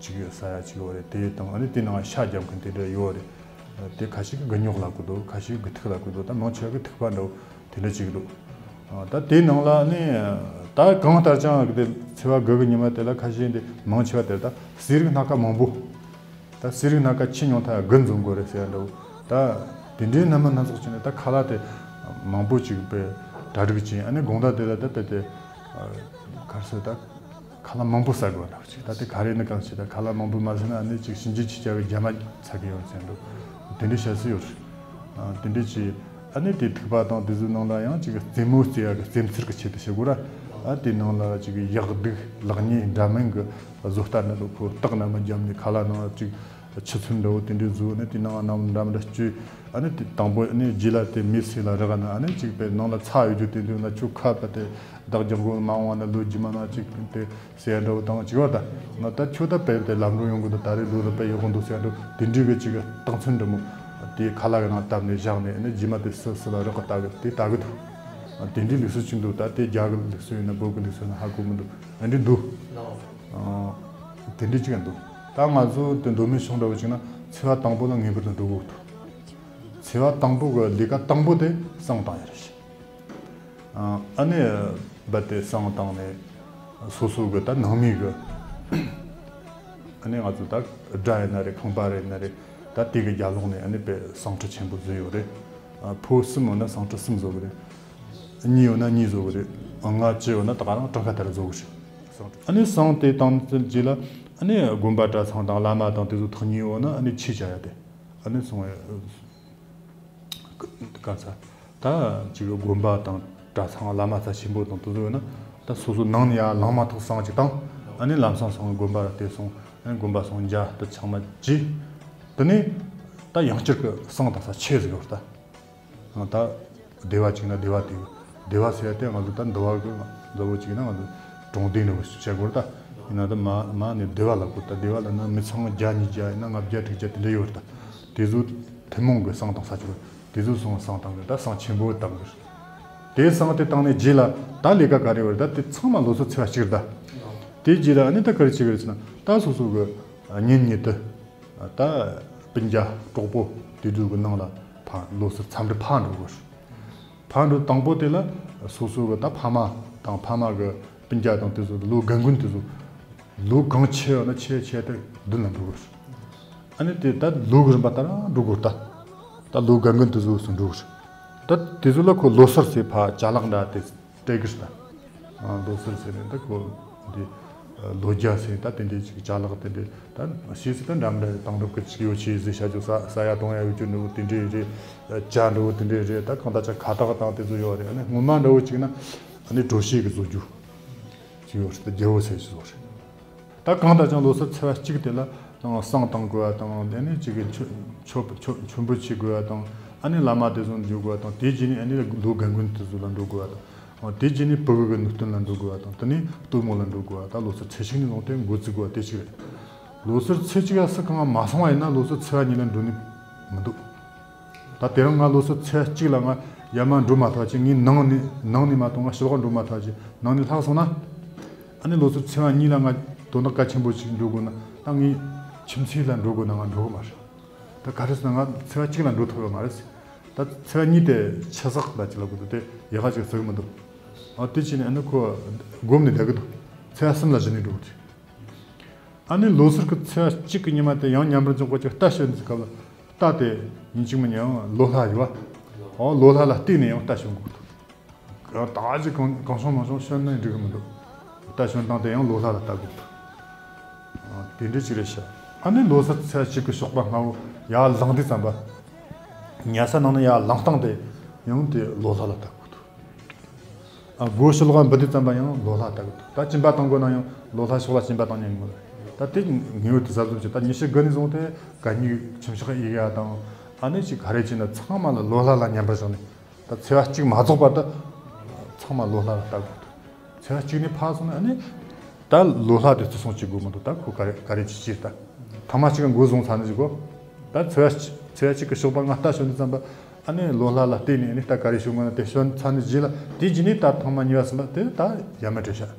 ཅིག་ཡོད་ས་ཡ་ཅིག་ཡོད་རེད་དེ་དང་ཨ་ནི་དེ་ནང་ཤ་རྒྱབ་མཁན་དེ་འདྲ་ཡོད་རེད། དེ་ཁ་ཤས་ཀྱིས་དགུ་སྙོག་ལབ་གི་འདུག་ཁ་ཤས་ཀྱིས་དགུ་ཐུག་ལབ་གི་འདུག་ད་མང་ཆེ་བ་གིས་ཐུག་པ་འདྲ་བོ་དེ་འདྲ་ཅིག་འདུག་ད་དེ་ནང་ལ་ནི་ད་གང་ལྟར་ཀྱང་དེ་ཚེས་པ་དགུ་གི་ཉི་མ་དེ་ལ་ཁ་ཤས་འདི་མང་ཆེ་བ་དེ་ད་སའི་རིགས་སྣ་ཁ་མང་པོ། ད་སའི་རིགས་སྣ་ཁ་ཁྱེར་མྱོང་ཐལ་དགུ་འཛོམས་དགོས་རེད་ཟེར་ཡ་འདྲ་བོ། ད་དེ་འདྲའི་སྣ་མིན་སྣ་ཚོགས་བྱས་ནས་ད་ཁ་ལག་དེ་མང་པོ་ཅིག་པའི་གྲ་སྒྲིག་བྱས་ཨ་ནི་དགོང་དག་དེ་ལ་ད་དཔེ་དེ་གར་སོ་ད་ཁ་ལག་མང་པོ་ཟ་དགོས་འདྲ་བོ་ཅིག་ད་དེ་ག་རེ་ནི་གང་ཞིག་ད་ཁ་ལག་མང་པོ་མ་ཟ་ན་ཨ་ནི་ཅིག་གཤིན་རྗེ་ཆོས་རྒྱལ་གྱི་རྒྱ་མ་ཚ་གི་ཡོད་ཟེར་འདྲ་བོ་དེ་འདྲའི་བཤད་སྲོལ་ཡོད་རེད། དེ་འདྲའི་ཅིག་ཨ་ནི་དེ་ཐུག་པ་དང་དེ་ཚོའི་ནང་ལ་ཡང་ཅིག་རྩེད་མོ་རྩེ་ཡ་གི་རྩེད་མཚར་གི་ཆེད་དུ་བྱེད་དགོས་ར། ཨ་དེ་ནང་ལ་ཅིག་གཡག་སྡུག་ལག་གཉིས་འདྲ་མིན་གི་བཟོ་ལྟ་ནི་ལོ་ཁོ་སྟག་ན་མི་འཇམ་ནི་ཁ་ལག་ནང་ཅིག་ཆུ་ཚོད་འདྲ་བོ་དེ་འདྲའི་བཟོས་ནི་དེ་ནང་ནམ་འདྲ་མི་འདྲ་བཅོས། ཨ་ནི་དེ་དང་པོ་ནི་རྗེས་ལ་དེ་མི་སེ་ལ་རག་ན་ཨ་ནི་ཅིག་པའི་ནང་ལ་ཚྭ་ཡོད་རྒྱུ་དེ་འདུག་ན་ཁྱོད་ཁ་པ་དེ་བདག་རྒྱག་དགོས་མ་འོང་བ་ན་ལོ་རྗེས་མ་ན་ཅིག་དེ་ཟེར་འདྲ་བོ་དང་ཅིག་བ་ད་ང་ད་ཁྱོད་ད་པའི་དེ་ལམ་འགྲོ་ཡོང་གི་འདུག་ད་རེས་ལོ་ལ་པའི་ཡོང་གི་འདུག་ཟེར་འདྲ་དེ་འདྲའི་གི་ཅིག་རྟགས་མཚན་འདྲ་མོ་དེ་ཁ་ལག་གི་ནང་བཏབ་ནས་བཞག་ནས་ཨ་ནི་རྗེས་མ་དེ་སུ་སུ་ལ་རག་གི་ལྟ་གི་དེ་ལྟ་གི་འདུག་དེ་འདྲའི་ལུགས་སྲོལ་ཅིག་འདུག་ད་དེ་རྒྱ་གི་ལུགས་སྲོལ་ཡིན་ན་བོད་གི་ལུགས་སྲོལ་ཡིན་ན་ཧ་གོ་མི་འདུག་ཨ་འདྲའི་འདུག་དེ་འདྲའི་ཅིག་འདུག་ད་ང་ཚོ་དེ་མདོ་སྨད་ཕྱོགས་འདྲ་བོ་ཅིག་ན་ཚེས་པ་དང་པོ་ལ་ངེས་པར་དུ་འགྲོ་དགོས་འདུག་ཚེས་པ་དང་པོ་གི་ལས་ཀ་དང་པོ་དེ་བསང་བཏང་ཡ་རེད། ཨ་ནི་རྦད་དེ་བསང་བཏང་ནས་སོ་སོ་གི་ད་ནང་མི་གི་ཨ་ནི་ང་ཚོ་ད་དགྲ་ཡིན་ན་རེད་ཁང་པ་རེད་ན་རེད་ད་དེ་གི་རྒྱབ་ལོགས་ནས་ཨ་ནི་དཔེ་བསང་ཁྲི་ཆེན་པོ་བཟོས་ཡོད་རེད། ཕོ་གསུམ་ཡོད་ན་བསང་ཁྲི་གསུམ་བཟོ་གི་རེད། གཉིས་ཡོད་ན་གཉིས་བཟོ་གི་རེད། ལྔ་བཅུ་ཡོད་ན་ད་ག་རང་གྲངས་ཀ་ལྟར་བཟོ་གི་རེད། ཨ་ནི་བསང་དེ་བཏང་ཚུན་རྗེས་ལ་ཨ་ནི་དགོན་པ་གྲྭ་ཚང་དང་བླ་མ་དང་དེ་ཚོ་ཐག་ཉེ་ཡོད་ན་ཨ་ནི་ཆོས་བྱ་ཡ་དེ་ཨ་ནི་སོང་བས། ག་ས། ད་ཅིག་དགོན་པ་དང་གྲྭ་ཚང་བླ་མ་རྩ་ཆེན་པོ་དང་དེ་ཚོ་ཡོད་ན་ད་སོ་སོ་ནང་ནས་ཡར་ལངས་མ་ཐག་བསང་ཅིག་བཏང་། ཨ་ནི་ལམ་སང་སོང་དགོན་པ་ལ་དེ་སོང་ཨ་ནི་དགོན་པ་སོང་མཇལ་དུ་ཚང་མ་བྱས། དེ་ནས་ད་ཡང་བསྐྱར་གི་བསང་བཏང་ས་ཆེ་ཟིག་ཡོད་ད། ད་སྡེ་བ་གཅིག་ན་སྡེ་བ་དེ་སྡེ་བ་ཟེར་ཡ་དེ་ང་ཚོ་ད་འདི་བ་གི་འདི་བོ་གཅིག་ན་ང་ཚོ་གྲོང་སྡེ་འདྲ་བོ་བྱ་དགོས་ད། ཡིན་ན་ད་མ་མ་ནས་སྡེ་བ་ལ་གོ་ད་སྡེ་བ་ལ་ན་མི་ཚང་བརྒྱ་ཉིས་བརྒྱ་ཡིན་ན་ལྔ་བརྒྱ་དྲུག་བརྒྱ་དེ་འདྲ་ཡོད་རེད་ད། དེ་ཚོ་ཐུན་མོང་གི་བསང་བཏང་ས་ཆོད་དེ་ཚོ་སོང་བསང་བཏང་གི་ད་བསང་ཆེན་པོ་བཏང་གི་རེད། དེ་བསང་དེ་བཏང་ནས་རྗེས་ལ་ད་ལས་ཀ་ག་རེ་ཡོད་རེད་ད་དེ་ཚང་མ་ལོ་སོ་ཚེས་པ་གཅིག་རེད་ད། དེ་རྗེས་ལ་ཨ་ནི་ད་ག་རེ་བྱེད་གི་རེད་ཟེར་ན་ད་སོ་སོ་གི་ཉིན་ཉིན་དུ་ད་སྤུན་ཀྱག་གྲོགས་པོ་དེ་ཚོ་གི་ནང་ལ་ཕ་ལོ་སོ་འཚམས་འདྲི་ཕར་འགྲོ་དགོས་རེད། ཕར་འགྲོ་དང་པོ་དེ་ལ་སོ་སོ་གི་ད་ཕ་མ་དང་ཕ་མ་གི་སྤུན་ཀྱག་དང་དེ་ཚོ་ལོ་རྒན་རྒོན་དེ་ཚོ་ལོ་གང་ཆེ་ཡོད་ན་ཆེ་ཆེ་དེ་མདུན་ལ་འགྲོ་དགོས། ཨ་ནི་དེ་ད་ལོ་གི་རིམ་པ་ལྟར་འགྲོ་དགོས། ད་ད་ལོ་རྒན་རྒོན་དེ་ཚོ་སུ་འགྲོ་དགོས། ད་དེ་ཚོ་ལ་ཁོ་ལོ་སར་ཟེར་ཕར་ཅ་ལག་འདྲ་དེ་སྤྲད་གི་རེད། ད་ལོ་སར་ཟེར་ནས་ད་ཁོ་འདི་ལོ་རྒྱ་ཟེར་ད་དེ་འདྲའི་ཅིག་ཅ་ལག་དེ་འདྲའི་ད་ཤེས་སྲིད་ད་འདྲ་མི་འདྲ་དེང་རབས་ཀྱི་ཅིག་ཡོ་ཆས་ཟེར་བྱ་རྒྱུ་ས་ས་ཡ་དང་ཡ་ཡོད་རྒྱུ་འདྲ་བོ་དེ་འདྲའི་རེད། ཅ་འདྲ་བོ་དེ་འདྲའི་རེད། ད་གང་ལྟར་ཅ་ཁ་བཏགས་དང་དེ་ཚོ་ཡོད་རེད། ཨ་ནི་སྔོན་མ་འདྲ་བོ་ཅིག་ན་ཨ་ནི་གྲོ་ཞིབ་གི་བཟོ་རྒྱུ་ཅིག་ཡོད་རེད། ད་རྒྱལ་པོ་ཟེར་ཅིག་བཟོ་རེད། ད་གང་ལྟར་ཀྱང་ལོ་སར་ཚེས་པ་གཅིག་དེ་ལ་ཨང་བསང་བཏང་དགོས་པ་དང་དེ་ནས་གཅིག་གི་མཆོད་མཆོད་མཆོད་མཆོད་འབུལ་བྱེད་དགོས་པ་དང་། ཨ་ནི་བླ་མ་དེ་ཚོ་འཇུག་དགོས་པ་དང་། དེ་རྗེས་ནས་ཨ་ནི་ལོ་རྒན་རྒོན་དེ་ཚོ་ལ་འགྲོ་དགོས་པ་དང་། ཨང་དེ་རྗེས་ནས་ཕྲུ་གུ་གི་ནུས་སྟོན་ལ་འགྲོ་དགོས་པ་དང་། དེ་ནས་སྟོན་མོ་ལ་འགྲོ་དགོས་པ། ད་ལོ་སར་ཚེས་གཅིག་ནས་བཟུང་སྟེ་འགོ་བཙུགས་དགོས་པ་དེ་གཅིག་རེད། ལོ་སར་ཚེས་གཅིག་ལ་སུ་གང་མ་སོང་བ་ཡིན་ན་ལོ་སར་ཚེས་པ་གཉིས་ལ་འགྲོ་ནི་མི་འདུག་ད་དེ་རིང་ང་ལོ་སར་ཚེས་གཅིག་ལ་ང་ཡར་མར་འགྲོ་མ་ཐག་ཅིག་ངའི་ནང་ནས་ནང་ནས་མ་གཏོགས་ང་ཕྱི་ལོགས་འགྲོ་མ་ཐག་ཅིག་ནང་ནས་ལྷག་སོང་ན། ཨ་ནི་ལོ་སར་ཚེས་པ་གཉིས་ལ་ང་དོན་དག་གལ་ཆེན་པོ་ཞིག་འགྲོ་དགོས་ན་ད་ངའི་ཁྱིམ་མཚེས་ལ་འགྲོ་དགོས་ན་ང་འགྲོ་གི་མ་རེད། ད་ག་རེ་ཟེར་ན་ང་ཚེས་པ་གཅིག་ལ་འགྲོ་ཐུབ་ཡོད་མ་རེད། ད་ཚེས་པ་གཉིས་དེ་ཆུ་ཟག་ལ་ཅིག་ལ་དགོས་འདུག་དེ་ཡག་ག་ཅིག་ཟེར་གི་མི་འདུག་ཨ་དེ་བྱས་ནས་ཨ་ནི་ཁོ་སྒོམ་ནས་བསྡད་གི་འདུག་ཚེས་པ་གསུམ་ལ་གཞི་ནས་འགྲོ་གི་འདུག་ཨ་ནི་ལོ་སར་གི་ཚེས་པ་གཅིག་གི་ཉི་མ་དེ་ཡང་ཉམས་ར་འཇོག་གོ་ཅིག་རྟ་ཞོན་ནས་སྐབས་ལ་རྟ་དེ་ཡིན་གཅིག་མིན་ཡང་ལོ་ལྷ་ཡོད་བ། ཨོ་ལོ་ལྷ་ལ་བལྟས་ནས་ཡང་རྟ་ཞོན་དགོས་འདུག་ད་ཅི་གང་གང་བྱུང་མང་བྱུང་ཞོན་ན་འགྲིག་གི་མི་འདུག་རྟ་ཞོན་སྟངས་དེ་ཡང་ལོ་ལྷ་ལ་ལྟ་དགོས་འདུག་ཨ་དེ་འདྲ་ཅིག་རེད་ཤག་ཨ་ནི་ལོ་སར་ཚེས་པ་གཅིག་གི་ཞོགས་པ་སྔ་བོ་ཡར་ལངས་དུས་ཙམ་པ། ཉལ་ས་ནང་ནས་ཡར་ལངས་སྟངས་དེ་ཡང་དེ་ལོ་ལྷ་ལ་ལྟ་དགོས་འདུག་ཨ་སྒོ་ཕྱི་ལོགས་འབུད་དུས་ཙམ་པ་ཡང་ལོ་ལྷ་ལྟ་གི་འདུག་ད་སྦྱིན་པ་བཏང་དགོས་ན་ཡང་ལོ་ལྷ་ཕྱོགས་ལ་སྦྱིན་པ་བཏང་ཉན་གི་མ་རེད། ད་དེ་ངེས་པར་དུ་གཟབ་གཟབ་བྱེད། ད་ཉི་ཤུ་དགུ་ནས་བཟུང་སྟེ་གད་སྙིགས་ཁྱིམ་ཕྱགས་ཡི་གེ་དང་ཨ་ནི་ཅིག་ག་རེ་བྱས་ན་ཚང་མ་ལ་ལོ་ལྷ་ལ་ཉན་པར་བཞག་ནས། ད་ཚེས་པ་གཅིག་མ་རྫོགས་བར་དུ་ཚང་མ་ལོ་ལྷ་ལ་ལྟ་དགོས་འདུག་ཚེས་པ་གཅིག་ནས་ཕར་སོང་ན་ཨ་ནི་ད་ལོ་ལྷ་དེ་བརྩི་སྲུང་བྱེད་དགོས་མི་འདུག་ད་ཁོ་ག་རེ་ག་རེ་བྱེད་ཅེས་ད་ཐ་མ་གཅིག་གི་འགོ་བཟུང་ཚར་ནས་ཅིག་གོ་ད་ཚེས་པ་ཚེས་པ་གཅིག་གི་ཞོགས་པ་ང་རྟ་ཞོན་དུས་ཙམ་པ། ཨ་ནི་ལོ་ལྷ་ལ་བལྟས་ནས་ཨ་ནི་རྟ་ག་རེ་ཞོན་དགོས་ན་དེ་ཞོན་ཚར་ནས་རྗེས་ལ་དེ་རྗེས་ནས་ད་ཐེངས་མ་གཉིས་པ་གསུམ་པ་དེ་ད་ཡ་མ་བྲལ་ཤག་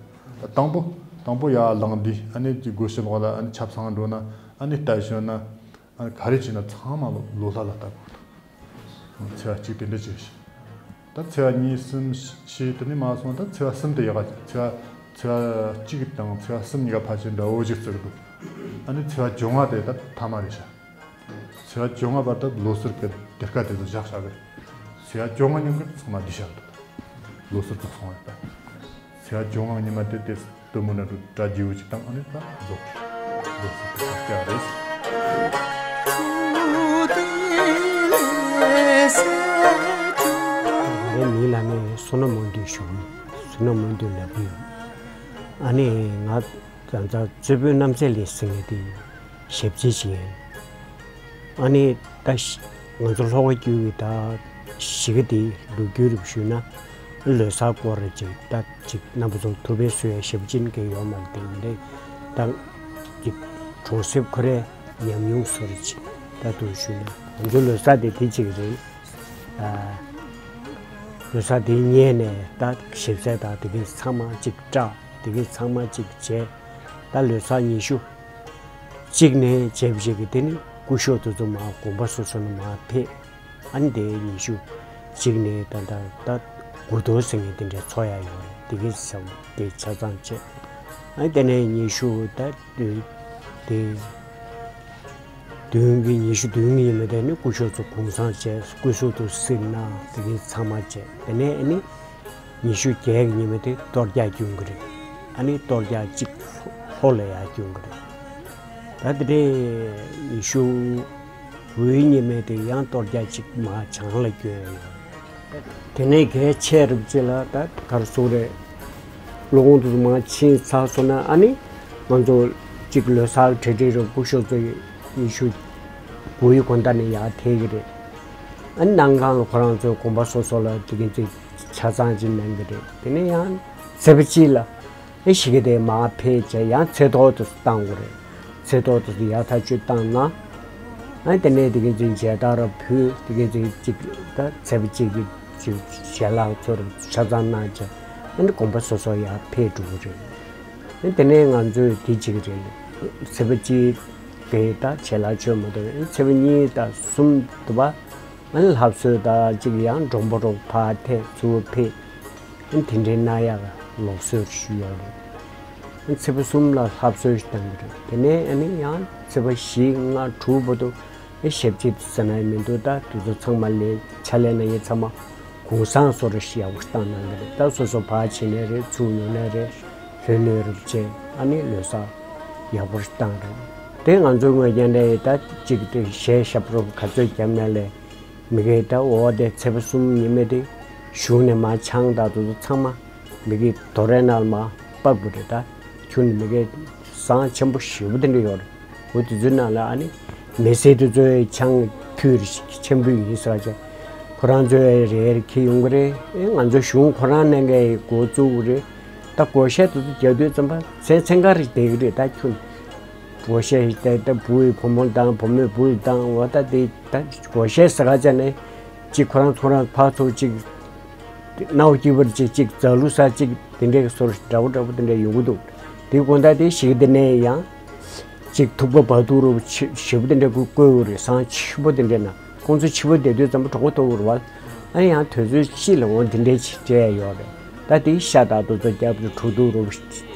ད་དང་པོ་དང་པོ་ཡར་ལངས་དུས་ཨ་ནི་སྒོ་ཕྱི་ལོགས་ལ་ཨ་ནི་ཆབ་གསང་འགྲོ་ན་ཨ་ནི་རྟ་ཞོན་ན་ཨ་ནི་ག་རེ་བྱས་ན་ཚང་མ་ལོ་ལོ་ལྷ་ལ་ལྟ་དགོས་འདུག་ཚེས་པ་གཅིག་དེ་འདྲ་བྱས་ཤག་ད་ཚེས་པ་གཉིས་གསུམ་བཞི་དེ་ནས་མ་སོང་ད་ཚེས་པ་གསུམ་དེ་ཡག་ག་ཚེས་པ་ཚེས་པ་གཅིག་དང་ཚེས་པ་གསུམ་གཉིས་ཀ་ཕལ་ཆེར་འདྲ་བོ་ཞིག་བརྩི་གི་འདུག་ཨ་ནི་ཚེས་པ་བཅོ་ལྔ་དེ་ད་ཐ་མ་རེད་ཤག་ཚེས་པ་བཅོ་ལྔ་བར་དུ་ལོ་སར་གྱི་སྡེར་ཁ་དེ་ཚོ་བཞག་བཞག་གི་རེད། ཚེས་པ་བཅོ་ལྔ་ཉིན་གྱི་ཚང་མ་བསྡུས་བཞག་གི་འདུག་ལོ་སར་ཚོགས་སོང་བ་རེད་ད། ཚེས་པ་བཅོ་ལྔ་ཉི་མ་དེ་དེ་སྟོན་མོ་ན་འགྲོ་གྲ་རྒྱས་པོ་ཅིག་བཏང་ཨ་ནི་ད་རྫོགས་རེད། ལོ་སར་དེ་ཚོ་བསྐྱལ་རེད། ངའི་མིང་ལ་ནི་བསོད་ནམས་སྨོན་འདུན་ཞུ། བསོད་ནམས་སྨོན་འདུན་ལབ་ཀྱི་ཡོད། ཨ་ནི་ང་ད་ལྟ་རྩེ་ཕུད་རྣམ་སྲས་ལགས་ཟེར་མཁན་དེ་ཞབས་ཕྱི་ཞིག་ཡིན། ཨ་ནི་ད་ང་ཚོ་ལྷོ་ཁ་རྒྱུད་ཀྱི་ད་གཞིས་ཀ་དེའི་ལོ་རྒྱུས་རུ་ཞུས་ན་ལོ་གསར་སྐོར་རེ་ཅིག་ད་ཅིག་རྣམ་པ་ཚོ་ཐུགས་ཕན་གསོས་ཡ་ཞབས་ཕྱི་མཁན་ཡོད་མ་རེད། དེ་འདྲ་ད་ཅིག་གྲོང་གསེབ་ཁོ་རའི་ཉམས་མྱོང་ཚོ་རེ་ཅིག་ད་དུ་ཞུས་ན་ང་ཚོ་ལོ་གསར་དེ་དེ་གཅིག་རེད། ལོ་གསར་དེ་ཉལ་ནས་ད་ཞིབ་ཚད་དང་དེ་གའི་ཚང་མ་གཅིག་བཀྲ་དེ་གའི་ཚང་མ་གཅིག་བྱས། ད་ལོ་གསར་ཉི་ཤུ་གཅིག་ནས་བྱས་བྱས་ཀྱི་དེ་ནི་སྐུ་ཞབས་དེ་ཚོ་མར་དགོན་པ་སོ་སོ་ནས་མར་ཕེབས། ཨ་ནི་དེ་ཉི་ཤུ་གཅིག་ནས་ད་ད་ད་དགུ་ཐོག་ཟེར་མཁན་དེ་འདྲའི་ཚོགས་ཡ་ཡོད་རེད། དེ་གའི་ཚང་དེ་ཆ་ཚང་བྱས། ཨ་ནི་དེ་ནས་ཉི་ཤུ་ད་དེ། བདུན་གྱི་ཉི་ཤུ་བདུན་གྱི་ཉི་མ་དེ་ནི་སྐུ་ཞབས་ཚོ་གུང་སེང་བྱས་སྐུ་གཟུགས་དུ་བསིལ་གནང་དེ་གའི་ཚང་མ་བྱས། དེ་ནས་ཨ་ནི་ཉི་ཤུ་བརྒྱད་ཀྱི་ཉི་མ་དེ་གཏོར་རྒྱག་སྐྱོན་གྱི་རེད། ཨ་ནི་གཏོར་རྒྱག་གཅིག་ལྷོ་ལ་ཡར་སྐྱོན་གྱི་རེད། ད་དེ་འདྲའི་ཉི་ཤུ་དགུའི་ཉི་མ་དེ་ཡང་གཏོར་རྒྱག་གཅིག་མར་བྱང་ལ་སྐྱོན་ཡོད། དེ་ནས་གལ་ཆེ་རུ་ཅིག་ལ་ད་གར་སོང་རེད། ལོ་གུང་དུ་མ་ཕྱིན་ཚར་སོང་ན་ཨ་ནི་ང་ཚོ་གཅིག་ལོ་གསར་གྲ་སྒྲིག་རུ་སྐུ་ཞབས་ཚོ་ཉི་ཤུ་དགུའི་དགོང་དག་ནས་ཡར་ཐེག་གི་རེད། ཨ་ནི་གནམ་གང་ལ་ཁོ་རང་ཚོའི་དགོན་པ་སོ་སོ་ལ་དེ་གིན་ཚོས་ཆ་ཚང་ཅིག་གནང་གི་རེད། དེ་ནས་ཡང་ཚེས་པ་གཅིག་ལ། ཨེ་ཞིག་གི་དེ་མར་ཕེབས་བྱས་ཡང་ཚེ་ཐོག་ཏུ་བཏང་དགོས་རེད། ཚེ་ཐོག་ཏུ་ཡར་ཐག་གཅོད་བཏང་ན། ཨ་དེ་ནས་དེ་གི་ཚེ་མཇལ་དར་ཕུལ་དེ་གི་ཚེ་གཅིག་ད་ཚེས་པ་གཅིག་གི་ཅིག་ཞལ་ལག་ཚོར་ཆ་ཚང་གནང་བྱས་ཨ་ནི་དགོན་པ་སོ་སོ་ཡར་ཕེབས་འགྲོ་གི་རེད། ཨ་དེ་ནས་ང་ཚོས་དེ་གཅིག་རེད། ཚེས་པ་གཅིག་དེ་ད་ཞལ་ལག་མཆོད་མ་ཐུབ་ཨ་ཚེས་པ་གཉིས་དང་གསུམ་དུ་བ། ཨ་ནི་ལྷ་གསོལ་དང་གཅིག་ཡང་མགྲོན་པོ་རོགས་ཕར་ཐད་ཚུར་ཕེབས། ཨ་ནི་དེ་འདྲའི་གནང་ཡག་ལུགས་སྲོལ་ཞུས་ཡོད་རེད། ཨ་ནི་ཚེས་པ་གསུམ་ལ་ལྷ་གསོལ་ཞིག་བཏང་གི་རེད། དེ་ནས་ཨ་ནི་ཡང་ཚེས་པ་བཞི་ལྔ་དྲུག་བར་དུ་ཨེ་ཞབས་ཕྱི་ཟེར་ན་ཡང་མི་འདུག་ད་དེ་ཚོ་ཚང་མ་ལས་ཕྱག་ལས་གནང་མཁན་ཚང་མ་གུང་སེང་བཟོ་འདྲ་ཞིག་ཡག་པོ་ཞིག་བཏང་གནང་གི་རེད། ད་སོ་སོ་ཕར་ཕྱིན་ནའི་རེད། ཚུར་ཡོང་ནའི་རེད། ལྷོད་ལྷོད་རུ་བྱས་ཨ་ནི་ལོ་གསར་ཡག་པོ་ཞིག་བཏང་རེད། དེ་ང་ཚོའི་ངོས་ཀྱང་ནས་ད་གཅིག་དེ་གཞས་ཞབས་བྲོ་ག་ཚོད་བརྒྱབ་ན་ལས་མི་གའི་ད་འོ་དེ་ཚེས་པ་གསུམ་ཉི་མ་དེ་གཞུང་ནས་མར་ཆང་དང་དེ་ཚོ་ཚང་མ་མི་གའི་དོ་རའི་ནང་ལ་མར་སྤག་དགོས་རེད། ད་ཁྱོན་ནས་མི་གའི་ཟང་ཆེན་པོ་ཞེ་པོ་དེ་འདྲ་ཡོད་རེད། འོ་དེ་ཚོའི་ནང་ལ་ཨ་ནི་མི་སེར་དེ་ཚོའི་ཆང་ཕུད་རེ་ཆེན་པོ་ཡིན་ཟེར་བ་ཅག་ཁོ་རང་ཚོའི་རེ་རེ་འཁྱེར་ཡོང་གི་རེད། ཨེ་ང་ཚོ་གཞུང་ཁོ་རང་ནས་འགའ་འགོ་བཙུགས་གི་རེད། ད་སྒོར་གཞས་དེ་ཚོ་རྒྱག་དུས་ཙམ་པ་མཚན་མཚན་ག་རེ་བསྡད་གི་རེད། ད་ཁྱོད་སྒོར་གཞས་ཞིག་བལྟས། ད་བུ་ཡི་བུ་མོ་བཏང་། བུ་མོས་བུ་ཡི་བཏང་། འོ་ད་དེ་ད་སྒོར་གཞས་ཟེར་ག་ཅག་ནས་གཅིག་ཁོ་རང་ཚོ་རང་ཕར་ཚུར་གཅིག་སྣའུ་སྐྱིད་པར་གཅིག་གཅིག་རྫ་ལུ་ས་གཅིག་དེ་འདྲའི་སོར་འདྲ་བོ་འདྲ་བོ་དེ་འདྲ་ཡོང་གི་འདུག་དེ་དགོང་དག་དེ་ཞིག་དེ་ནས་ཡང་གཅིག་ཐུག་པ་བག་ཐུག་རུ་ཞེ་པོ་དེ་འདྲ་བསྐོལ་བསྐོལ་བ་རེད། ཟང་ཆེན་པོ་དེ་འདྲ་ན་ཁོང་ཚོ་ཕྱི་པོ་བསྡད་དུས་ཙམ་པ་གྲོགས་པོ་ཐོབ་པ་རེད་བ། ཨ་ནི་ཡང་དུས་ཚོད་གཅིག་ལ་འོ་འདི་འདྲའི་ཅིག་སྤྲད་ཡོད་རེད། ད་དེའི་ཤ་སྟག་དེ་ཚོ་རྒྱབ་ཀྱི་གྲོ་ཐུག་རུ་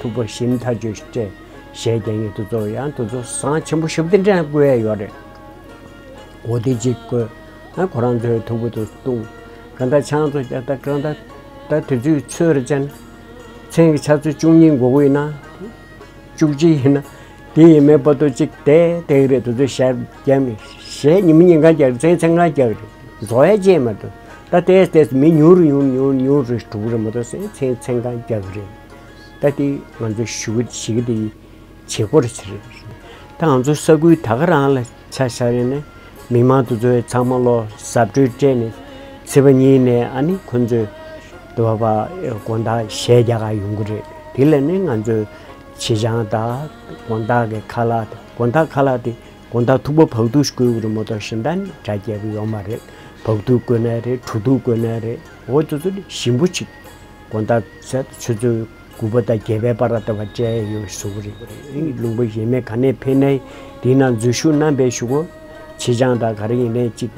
ཐུག་པ་ཞིམ་ཐག་ཆོད་སྤྲད། གཞས་རྒྱག་མཁན་དེ་ཚོ་ཡང་དེ་ཚོ་ཟང་ཆེན་པོ་ཞེ་པོ་དེ་འདྲ་བསྐོལ་ཡ་ཡོད་རེད། འོ་དེ་གཅིག་བསྐོལ། ཨ་ཁོ་རང་ཚོའི་ཐུག་པ་དེ་བཏུང་། གང་ལྟར་ཆང་ཚོ་རྒྱག་ད་གང་ལྟར་ད་དུས་ཚོད་ཚོད་རེ་ཅན། མཚན་གྱི་ཆུ་ཚོད་བཅུ་གཉིས་འགོར་གི་ཡིན་ན། བཅུ་གཅིག་ཡིན་ན། དེ་ཡིན་མེད་བར་དུ་གཅིག་བསྡད་བསྡད་ཀྱི་རེད། དེ་ཚོ་ཞལ་རྒྱབ་ནས་གཞས་ཉི་མ་ཉིན་གང་རྒྱག་རེད། མཚན་མཚན་གང་རྒྱག་གི་རེད། རྫོགས་ཡ་ཅིག་མ་གཏོགས། ད་ལྟའི་ལྟས་མི་ཉུང་རུ་ཉུང་ཉུང་ཉུང་རུ་འགྲོ་གི་རེད་མ་གཏོགས་མཚན་མཚན་གང་རྒྱག་གི་རེད། ད་དེ་ང་ཚོ་ཞུ་གི་ཞིག་གི་དེ་བྱེད་སྒོ་རེད་ཟེར། ད་ང་ཚོ་ས་ཁུལ་ད་ག་རང་ལ་ཆ་བཞག་ཡོད་ན། མི་མང་དེ་ཚོས་ཚང་མ་ལོ་གཟབ་སྤྲོས་སྤྲས་ནས་ཚེས་པ་གཉིས་ནས་ཨ་ནི་ཁོ་ཚོས་དུ་བ་བ་དགོང་དག་གཞས་རྒྱག་ག་ཡོང་གི་རེད། དེ་ལས་ནི་ང་ཚོས་ཆི་ཆང་དང་དགོང་དག་གི་ཁ་ལག་དེ་དགོང་དག་ཁ་ལག་དེ་དགོང་དག་ཐུག་པ་བག་ཐུག་ཞིག་བསྐོལ་གི་རེད་མ་གཏོགས་གཞན་དག་ནི་སྒྲ་རྒྱག་གི་ཡོད་མ་རེད། བག་ཐུག་བསྐོལ་ན་རེད། གྲོ་ཐུག་བསྐོལ་ན་རེད། འོ་དེ་ཚོ་ནི་ཞིམ་པོ་ཅིག་དགོང་དག་ཚེས་ཆུ་ཚོད་དགུ་པ་དང་བརྒྱད་པའི་བར་ལ་ལྟ་བ་སྤྲད་ཡོད་བཟོ་གི་རེད། ཨིན་ལུང་པ་གཞན་མའི་ག་ནས་ཕེབས་ནའི་དེའི་ནང་འཛུལ་ཞུགས་གནང་བའི་གཞུག་གུ་ཆི་ཆང་དང་ག་རེ་ཡིན་ནའི་གཅིག་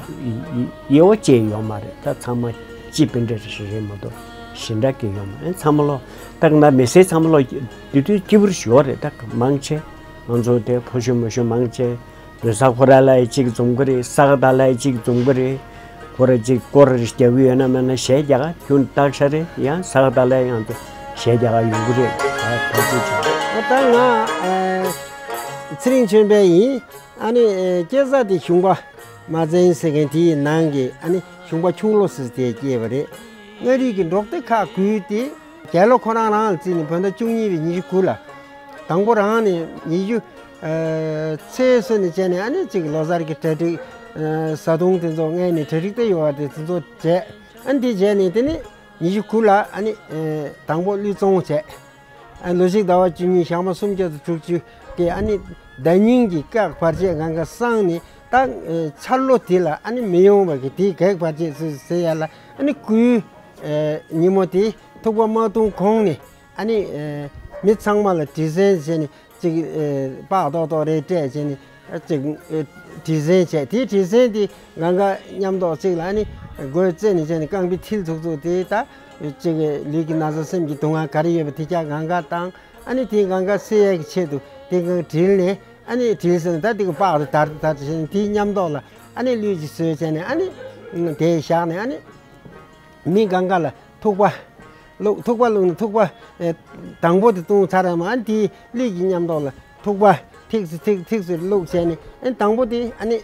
དབྱེ་བ་བཅས་ཡོད་མ་རེད། ད་ཚང་མ་གཅིག་པ་འདྲ་རེད་མ་གཏོགས་གཞན་འདྲ་གི་ཡོད་མ་རེད། ཚང་མ་ལོ་ད་ག་ན་མི་སེར་ཚང་མ་ལོ་དེ་དུས་སྐྱིད་པོ་ཞིག་ཡོད་རེད། ད་མང་ཆེ་ང་ཚོ་དེ་ཕོ་གཞོན་མོ་གཞོན་མང་ཆེ། ལོ་གསར་ཁོ་ར་ལ་ཡི་གཅིག་འཛོམས་ཀྱི་རེད། ས་ག་ཟླ་ལ་ཡི་གཅིག་འཛོམས་ཀྱི་རེད། ཁོ་ར་གཅིག་སྐོར་རེ་རྒྱག་གི་ཡོད་ན་མེད་ན་གཞས་རྒྱག་ག་ཁྱོན་བཏགས་ཤ་རེད། ཡང་ས་ག་ཟླ་ལ་ཡང་ཚོ་གཞས་རྒྱག་ག་ཡོང་གི་རེད། ད་ཐག་གཅོད་བྱེད། ད་ང་ཚེ་རིང་ཆོས་འཕེལ་ཡིན། ཨ་ནི་སྐྱེས་ས་དེ་གཞུང་པ་མ་བཙན་ཟེར་མཁན་དེའི་ནང་གི་ཨ་ནི་གཞུང་པ་ཆུང་ལོ་ཟེར་དེ་སྐྱེས་པ་རེད། མངའ་རིས་ཀྱི་འབྲོག་སྡེ་ཁག་དགུའི་དེ། རྒྱལ་ལོ་ཁོ་རང་རང་ལ་བརྩིས་ནས་བོད་ཟླ་བཅུ་གཉིས་པའི་ཉི་ཤུ་དགུ་ལ། དང་པོ་རང་ནས་ཉི་ཤུ་ཚེས་སོ་ནས་བྱས་ནས་ཨ་ནི་གཅིག་ལོ་གསར་གྱི་གྲ་སྒྲིག་བཟའ་བཏུང་དེ་ཚོ་སྔས་ནས་གྲ་སྒྲིག་ད་ཡོད་པ་དེ་དེ་ཚོ་བྱས། ཨ་ནི་དེ་བྱས་ནས་དེ་ནི་ཉི་ཤུ་དགུ་ལ་ཨ་ནི་དང་པོ་ཀླུ་བཙོང་བྱས། ཨ་ལོ་གཅིག་ཟླ་བ་བཅུ་གཉིས་ཞག་མ་སུམ་བརྒྱ་དང་དྲུག་ཅུ་གི་ཨ་ནི་ཟླ་ཉིན་གྱི་སྐག་བར་ཆད་གང་ག་སངས་ནས་ད་འཆར་ལོ་དེ་ལ་ཨ་ནི་མི་ཡོང་བ་གི་དེའི་གེགས་བར་ཆད་ཟེར་ཟེར་ཡ་ལ་ཨ་ནི་དགུའི་ཉིན་མོ་དེ་ཐུག་པ་མ་བཏུང་གོང་ནས་ཨ་ནི་མི་ཚང་མ་ལ་དྲི་ཟན་བྱས་ནས་ཅིག་སྤགས་ཏོག་ཏོག་རེ་སྤྲད་བྱས་ནས་ཅིག་དྲི་ཟན་བྱས། དེའི་དྲི་ཟན་དེ་གང་ག་མཉམ་ཏོག་ཅིག་ལ་ཨ་ནི་སྒོའི་རྩེ་ནས་བྱས་ནས་རྐང་པའི་མཐིལ་ཚུགས་ཚུགས་དེ་ད་ཅིག་ལུས་ཀྱི་ན་ཚ་སེམས་ཀྱི་སྡུག་བསྔལ་ག་རེ་ཡོད་པ་དེ་ཀྱང་གང་ག་བཏང་། ཨ་ནི་དེ་གང་ག་སེལ་ཡས་ཀྱི་ཆེད་དུ་དེ་གང་དྲིལ་ནས་ཨ་ནི་དྲིལ་ཟིན་ད་དེ་གི་པགས་རེ་དར་དར་བྱས་ནས་དེའི་མཉམ་ཐོག་ལ་ཨ་ནི་ལུས་ཀྱི་བཟོས་བྱས་ནས་ཨ་ནི་དེ་བཞག་ནས་ཨ་ནི་མི་གང་ག་ལ་ཐུག་པ་བླུགས། ཐུག་པ་བླུགས་ནས་ཐུག་པ་ཨེ་དང་པོ་དེ་བཏུང་ཚར་ཡ་མ་ཨ་ནི་དེའི་ལུས་ཀྱི་མཉམ་ཐོག་ལ་ཐུག་པ་ཐིགས་སུ་ཐིགས་ཐིགས་སུ་བླུགས་བྱས་ནས་ཨ་ནི་དང་པོ་དེ་ཨ་ནི།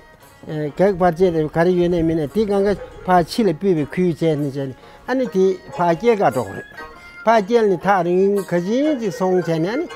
གེགས་བར་ཆད་རེ་ག་རེ་ཡོད་ནའི་མིན་ནའི་དེ་གང་ག་ཕར་ཕྱི་ལ་སྤོས་པའི་ཁུལ་བྱས་ནས་བྱས་ནས་ཨ་ནི་དེ་ཕར་སྐྱེལ་ག་འགྲོ་གི་རེད། ཕར་སྐྱེལ་ནས་ཐག་རིང་ག་ཅིག་སོང་བྱས་ནས་ཨ་ནི་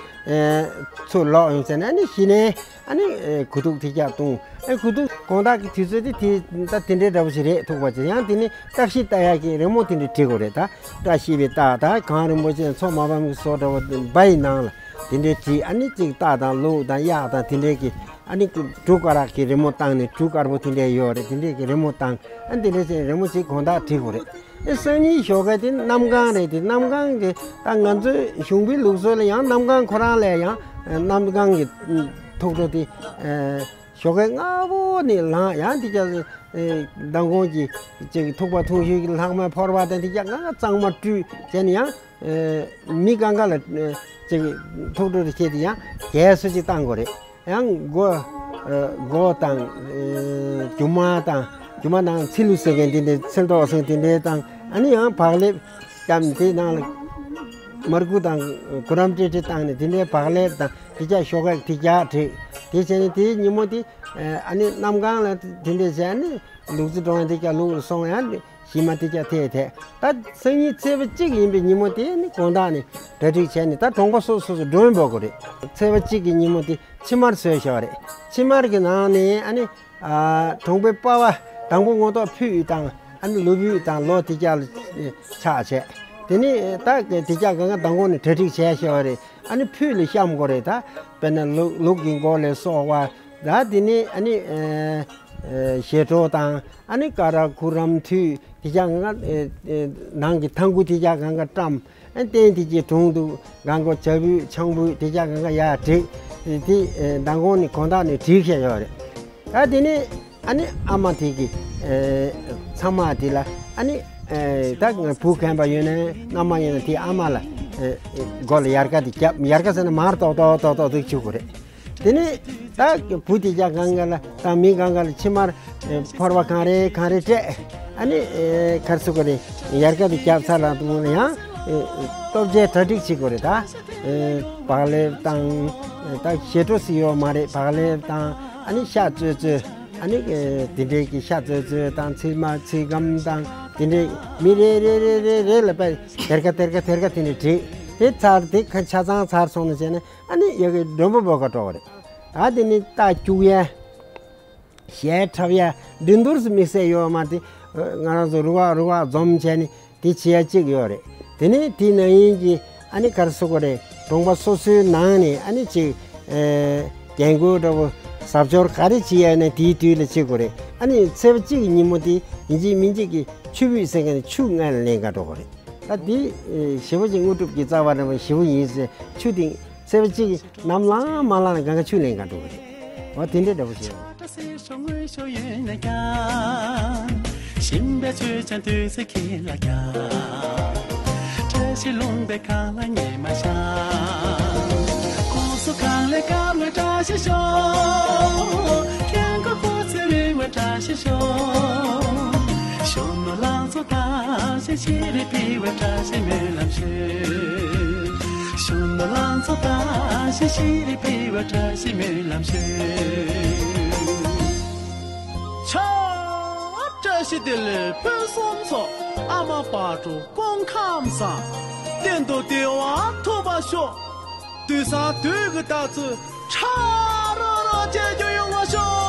ཚུར་ལོག་ཡོང་བྱས་ནས་ཨ་ནི་གཞི་ནས་ཨ་ནི་དགུ་ཐུག་ཐིག་ཀྱག་བཏུང་། ཨ་དགུ་ཐུག་དགོང་དག་གི་དུས་ཚོད་དེ་དེ་ད་དེ་འདྲའི་འདྲ་བོ་ཞིག་རེད། ཐུག་པ་ཅིག་ཡང་དེ་ནི་བཀྲ་ཤིས་རྟ་ཡག་གི་རི་མོ་དེ་འདྲ་བྲིས་དགོས་རེད། ད་བཀྲ་ཤིས་པའི་རྟགས་དང་གངས་རིན་པོ་ཆེ་མཚོ་མ་ཕམ་གྱི་སོགས་འདྲ་བོ་འབའ་ཡི་ནང་ལ་དེ་འདྲའི་བྲིས། ཨ་ནི་གཅིག་རྟ་དང་ལུག་དང་གཡག་དང་དེ་འདྲའི་གི་ཨ་ནི་གྲུ་དཀར་གི་རི་མོ་བཏང་ནས་གྲུ་དཀར་པོ་དེ་འདྲས་ཡོད་རེད། དེ་འདྲས་ཀྱི་རི་མོ་བཏང་། ཨ་དེ་འདྲས་བྱས་རི་མོ་གཅིག་དགོང་དག་བྲིས་དགོས་རེད། ཨེ་སང་ཉིན་ཞོགས་ཀ་དེ་གནམ་གང་རེད། དེ་གནམ་གང་དེ་ད་ང་ཚོའི་གཞུང་པའི་ལུགས་སྲོལ་ལ་ཡང་གནམ་གང་ཁོ་རང་ལ་ཡང་གནམ་གང་གི་ཐུག་འགྲོ་དེ་ཞོགས་ཀའི་སྔ་པོ་ནས་ལངས། ཡང་དེ་ཀྱང་ ཨེ་མདང་དགོང་གི་ཅིག་ཐུག་པ་འཐུང་ཞོར་གྱི་ལྷག་མ་ཕོར་པ་དང་དེ་རྒྱ་ང་གཙང་མ་བཀྲུས་བྱས་ནས་ཡང་ཨེ་མི་གང་ག་ལ་ཨེ་ཅིག་ཐུག་འགྲོ་རེ་བྱས་ཏེ་ཡང་རྒྱས་སུ་ཅིག་བཏང་དགོས་རེད། ཡང་སྒོ་ཨེ་སྒོ་དང་ཨེ་རྒྱུ་མ་དང་རྒྱུ་མ་དང་ཚིལ་ལུ་ཟེར་མཁན་དེ་འདྲའི་ཚིལ་ཏོག་ཟེར་དེ་འདྲའི་དང་ཨ་ནི་ཡང་བག་ལེབ་བཀྱམ་དེ་ནང་ལ་མར་ཁུ་དང་གུ་རམ་ཏྲེ་ཏྲེ་བཏང་ནས་དེ་འདྲའི་བག་ལེབ་དང་དེ་རྒྱ་ཤོག་ཁ་དེ་རྒྱ་བྲིས་དེ་བྱས་ནས་དེའི་ཉིན་མོ་དེ། ཨ་ནི་གནམ་གང་ལ་དེ་འདྲས་བྱས་ནི་ལུག་རྫི་འགྲོ་ཡང་དེ་ཀྱང་ལུག་ལ་སོང་ཡང་ཞི་མ་དེ་ཀྱང་ཐེ་ཐེ། ད་སང་ཉིན་ཚེས་པ་གཅིག་ཡིན་པའི་ཉིན་མོ་དེ་ནི་དགོང་དག་ནས་གྲ་སྒྲིག་བྱས་ནས་ད་གྲོང་པ་སོ་སོ་སོ་མགྲོན་འབོད་དགོས་རེད། ཚེས་པ་གཅིག་གི་ཉིན་མོ་དེ་ཕྱེ་མར་བཟོས་བཞག་རེད། ཕྱེ་མར་གྱི་ནང་ནས་ཨ་ནི་ཨ་གྲོང་པའི་པ་ཕ་དང་པོ་ངོ་ཐོག་ཕུད་དང་ཨ་ནི་ལོ་ཕུད་དང་ལོ་དེ་ཀྱང་ཆགས་བྱས། དེ་ནི་ད་དེ་ཀྱང་གང་ག་དང་པོ་ནས་གྲ་སྒྲིག་བྱས་བཞག་རེད། ཨ་ནི་ཕུད་ལ་བཤམ་དགོས་རེད་ད། དཔེར་ན་ལུག་ལུག་གི་མགོ་ལས་སོགས་པ། ད་དེ་ནས་ཨ་ནི་ཨེ་ཨེ་ཞལ་ཏོག་དང་ཨ་ནི་ཀ་ར་གུ་རམ་ཐུད་དེ་ཅག་གང་ག་ཨེ་ཨེ་ནང་གི་ཐང་གུ་དེ་ཅག་གང་ག་བཀྲམ། ཨ་རྟེན་དེ་ཅིག་དྲུང་དུ་གང་གོ་བྱ་ཕུད་ཆང་ཕུད་དེ་ཅག་གང་ག་ཡར་བསྒྲིགས། དེ་ཨེ་མདང་དགོང་ནས་དགོང་དག་ནས་བསྒྲིགས་བཞག་ཡོད་རེད། ད་དེ་ནས་ཨ་ནི་ཨ་མ་དེ་གི་ཨེ་ཚ་མ་དེ་ལ་ཨ་ནི་ཨེ་ད་བུ་ཁན་པ་ཡོད་ན་མནའ་མ་ཡོད་ན་དེ་ཨ་མ་ལ་ཨེ་ཨེ་མགོ་ལ་ཡར་ཀ་དེ་རྒྱབ། ཡར་ཀ་ཟེར་ན་མར་ཏོག་ཏོག་ཏོག་ཏོག་ཏོག་བཅུག་དགོས་རེད། དེ་ནས་ད་བུ་དེ་ཅག་གང་ག་ལ་དང་མི་གང་ག་ལ་ཕྱེ་མར་ཨེ་ཕོར་པ་གང་རེ་གང་རེ་སྤྲད། ཨ་ནི་ཨེ་ག་རེ་ཟེར་དགོས་རེད། ཡར་ཀ་དེ་རྒྱབ་ཚར་ལ་དུ་ཡང་ཨེ་ཨེ་སྟོབས་ཆེ་གྲ་སྒྲིག་བྱེད་དགོས་རེད་ད། ཨེ་བག་ལེབ་དང་ཨེ་ད་ཞལ་ཏོག་ཟེར་ཡོད་མ་རེད། བག་ལེབ་དང་ཨ་ནི་ཤ་བཙོས་བཙོས། ཨ་ནི་ཨེ་དེ་འདྲའི་གི་ཤ་བཙོས་བཙོས་དང་ཚིལ་མ་ཚིལ་སྒམ་དང་དེ་འདྲའི་མི་རེ་རེ་རེ་རེ་རེ་ལ་དཔེ་དེར་ཀ་དེར་ཀ་དེར་ཀ་དེ་ནས་བྲིས། དེ་ཚར་དེ་ཁ་ཆ་ཚང་ཚར་སོང་ནས་བྱས་ནས་ཨ་ནི་ཡ་གི་མགྲོན་པོ་འབོད་ག་འགྲོ་བ་རེད། ཨ་དེ་ནི་རྟ་སྐྱུག་ཡ། གཞས་འཁྲབ་ཡ། འགྲན་བསྡུར་སུ་དམིགས་བསལ་ཡོད་མ་རེད། ང་རང་ཚོ་རུ་ཁག་རུ་ཁག་འཛོམས་བྱས་ནས་དེ་བྱེད་ཡ་གཅིག་ཡོད་རེད། དེ་ནས་དེའི་ནང་ཡིན་གྱི་ཨ་ནི་ག་རེ་ཟེར་དགོས་རེད། གྲོང་པ་སོ་སོའི་ནང་ནས་ཨ་ནི་ཅིག་ཨེ་རྒན་རྒོན་འདྲ་བོ་གཟབ་མཆོར་ག་རེ་བྱེད་ཡ་ན་དེའི་དུས་ལ་བྱེད་དགོས་རེད། ཨ་ནི་ཚེས་པ་གཅིག་གི་ཉིན་མོ་དེ་ཡིན་གཅིག་མིན་གཅིག་གི་ཆུ་ཕུད་ཟེར་མཁན་ནི་ཆུ་སྔོན་ལ་ལེན་ག་འགྲོ་དགོས་རེད། ད་འདི་ཨེ་ཞེ་པོ་ཅིག་དངོས་གྲུབ་ཀྱི་རྩ་བ་འདྲ་བོ་ཞེ་པོ་ཡིན་ཟེར། ཆུ་དེ་ཚེས་པ་གཅིག་གི་ནམ་ལངས་མ་ལངས་ན་གང་ག་ཆུ་ལེན་ག་འགྲོ་གི་རེད། འོ་དེ་འདྲའི་འདྲ་པོ་ཞིག་རེད། ཞིམ་པའི་ཆོས་ཀྱང་དུས་སུ་ཁྱེད་ལ་ཀྱང་། བཀྲ་ཤིས་ལུང་པའི་ཁ་ལ་ཉི་མ་ཤར། ཁོང་སུ་གང་ལས་དཀར་བའི་བཀྲ་ཤིས་ཤོག། ཁྱེད་ཀྱི་ཁོ་ཚེ་རིང་བའི་བཀྲ་ཤིས་ཤོག། ཤུ་ནུ་ལང་ཚོ་དང་ཞེས་ཤེས་རིག་ཕི་བའི་བཀྲ་ཤིས་སྨོན་ལམ་ཞུ། ཤུ་ནུ་ལང་ཚོ་དང་ཞེས་ཤེས་རིག་ཕི་བའི་བཀྲ་ཤིས་སྨོན་ལམ་ཞུ། ཆ། བཀྲ་ཤིས་བདེ་ལེགས་ཕུན་སུམ་ཚོགས། ཨ་མ་བག་དྲོ་སྐུ་ཁམས་བཟང་། གཏན་དུ་བདེ་བ་ཐོབ་པར་ཤོག། དུས་སང་དུས་ཀྱི་ལྟ་ཚུལ་ཁྲ་རོ་རོ་བྱེད་རྒྱུ་ཡོང་བ་ཤོག།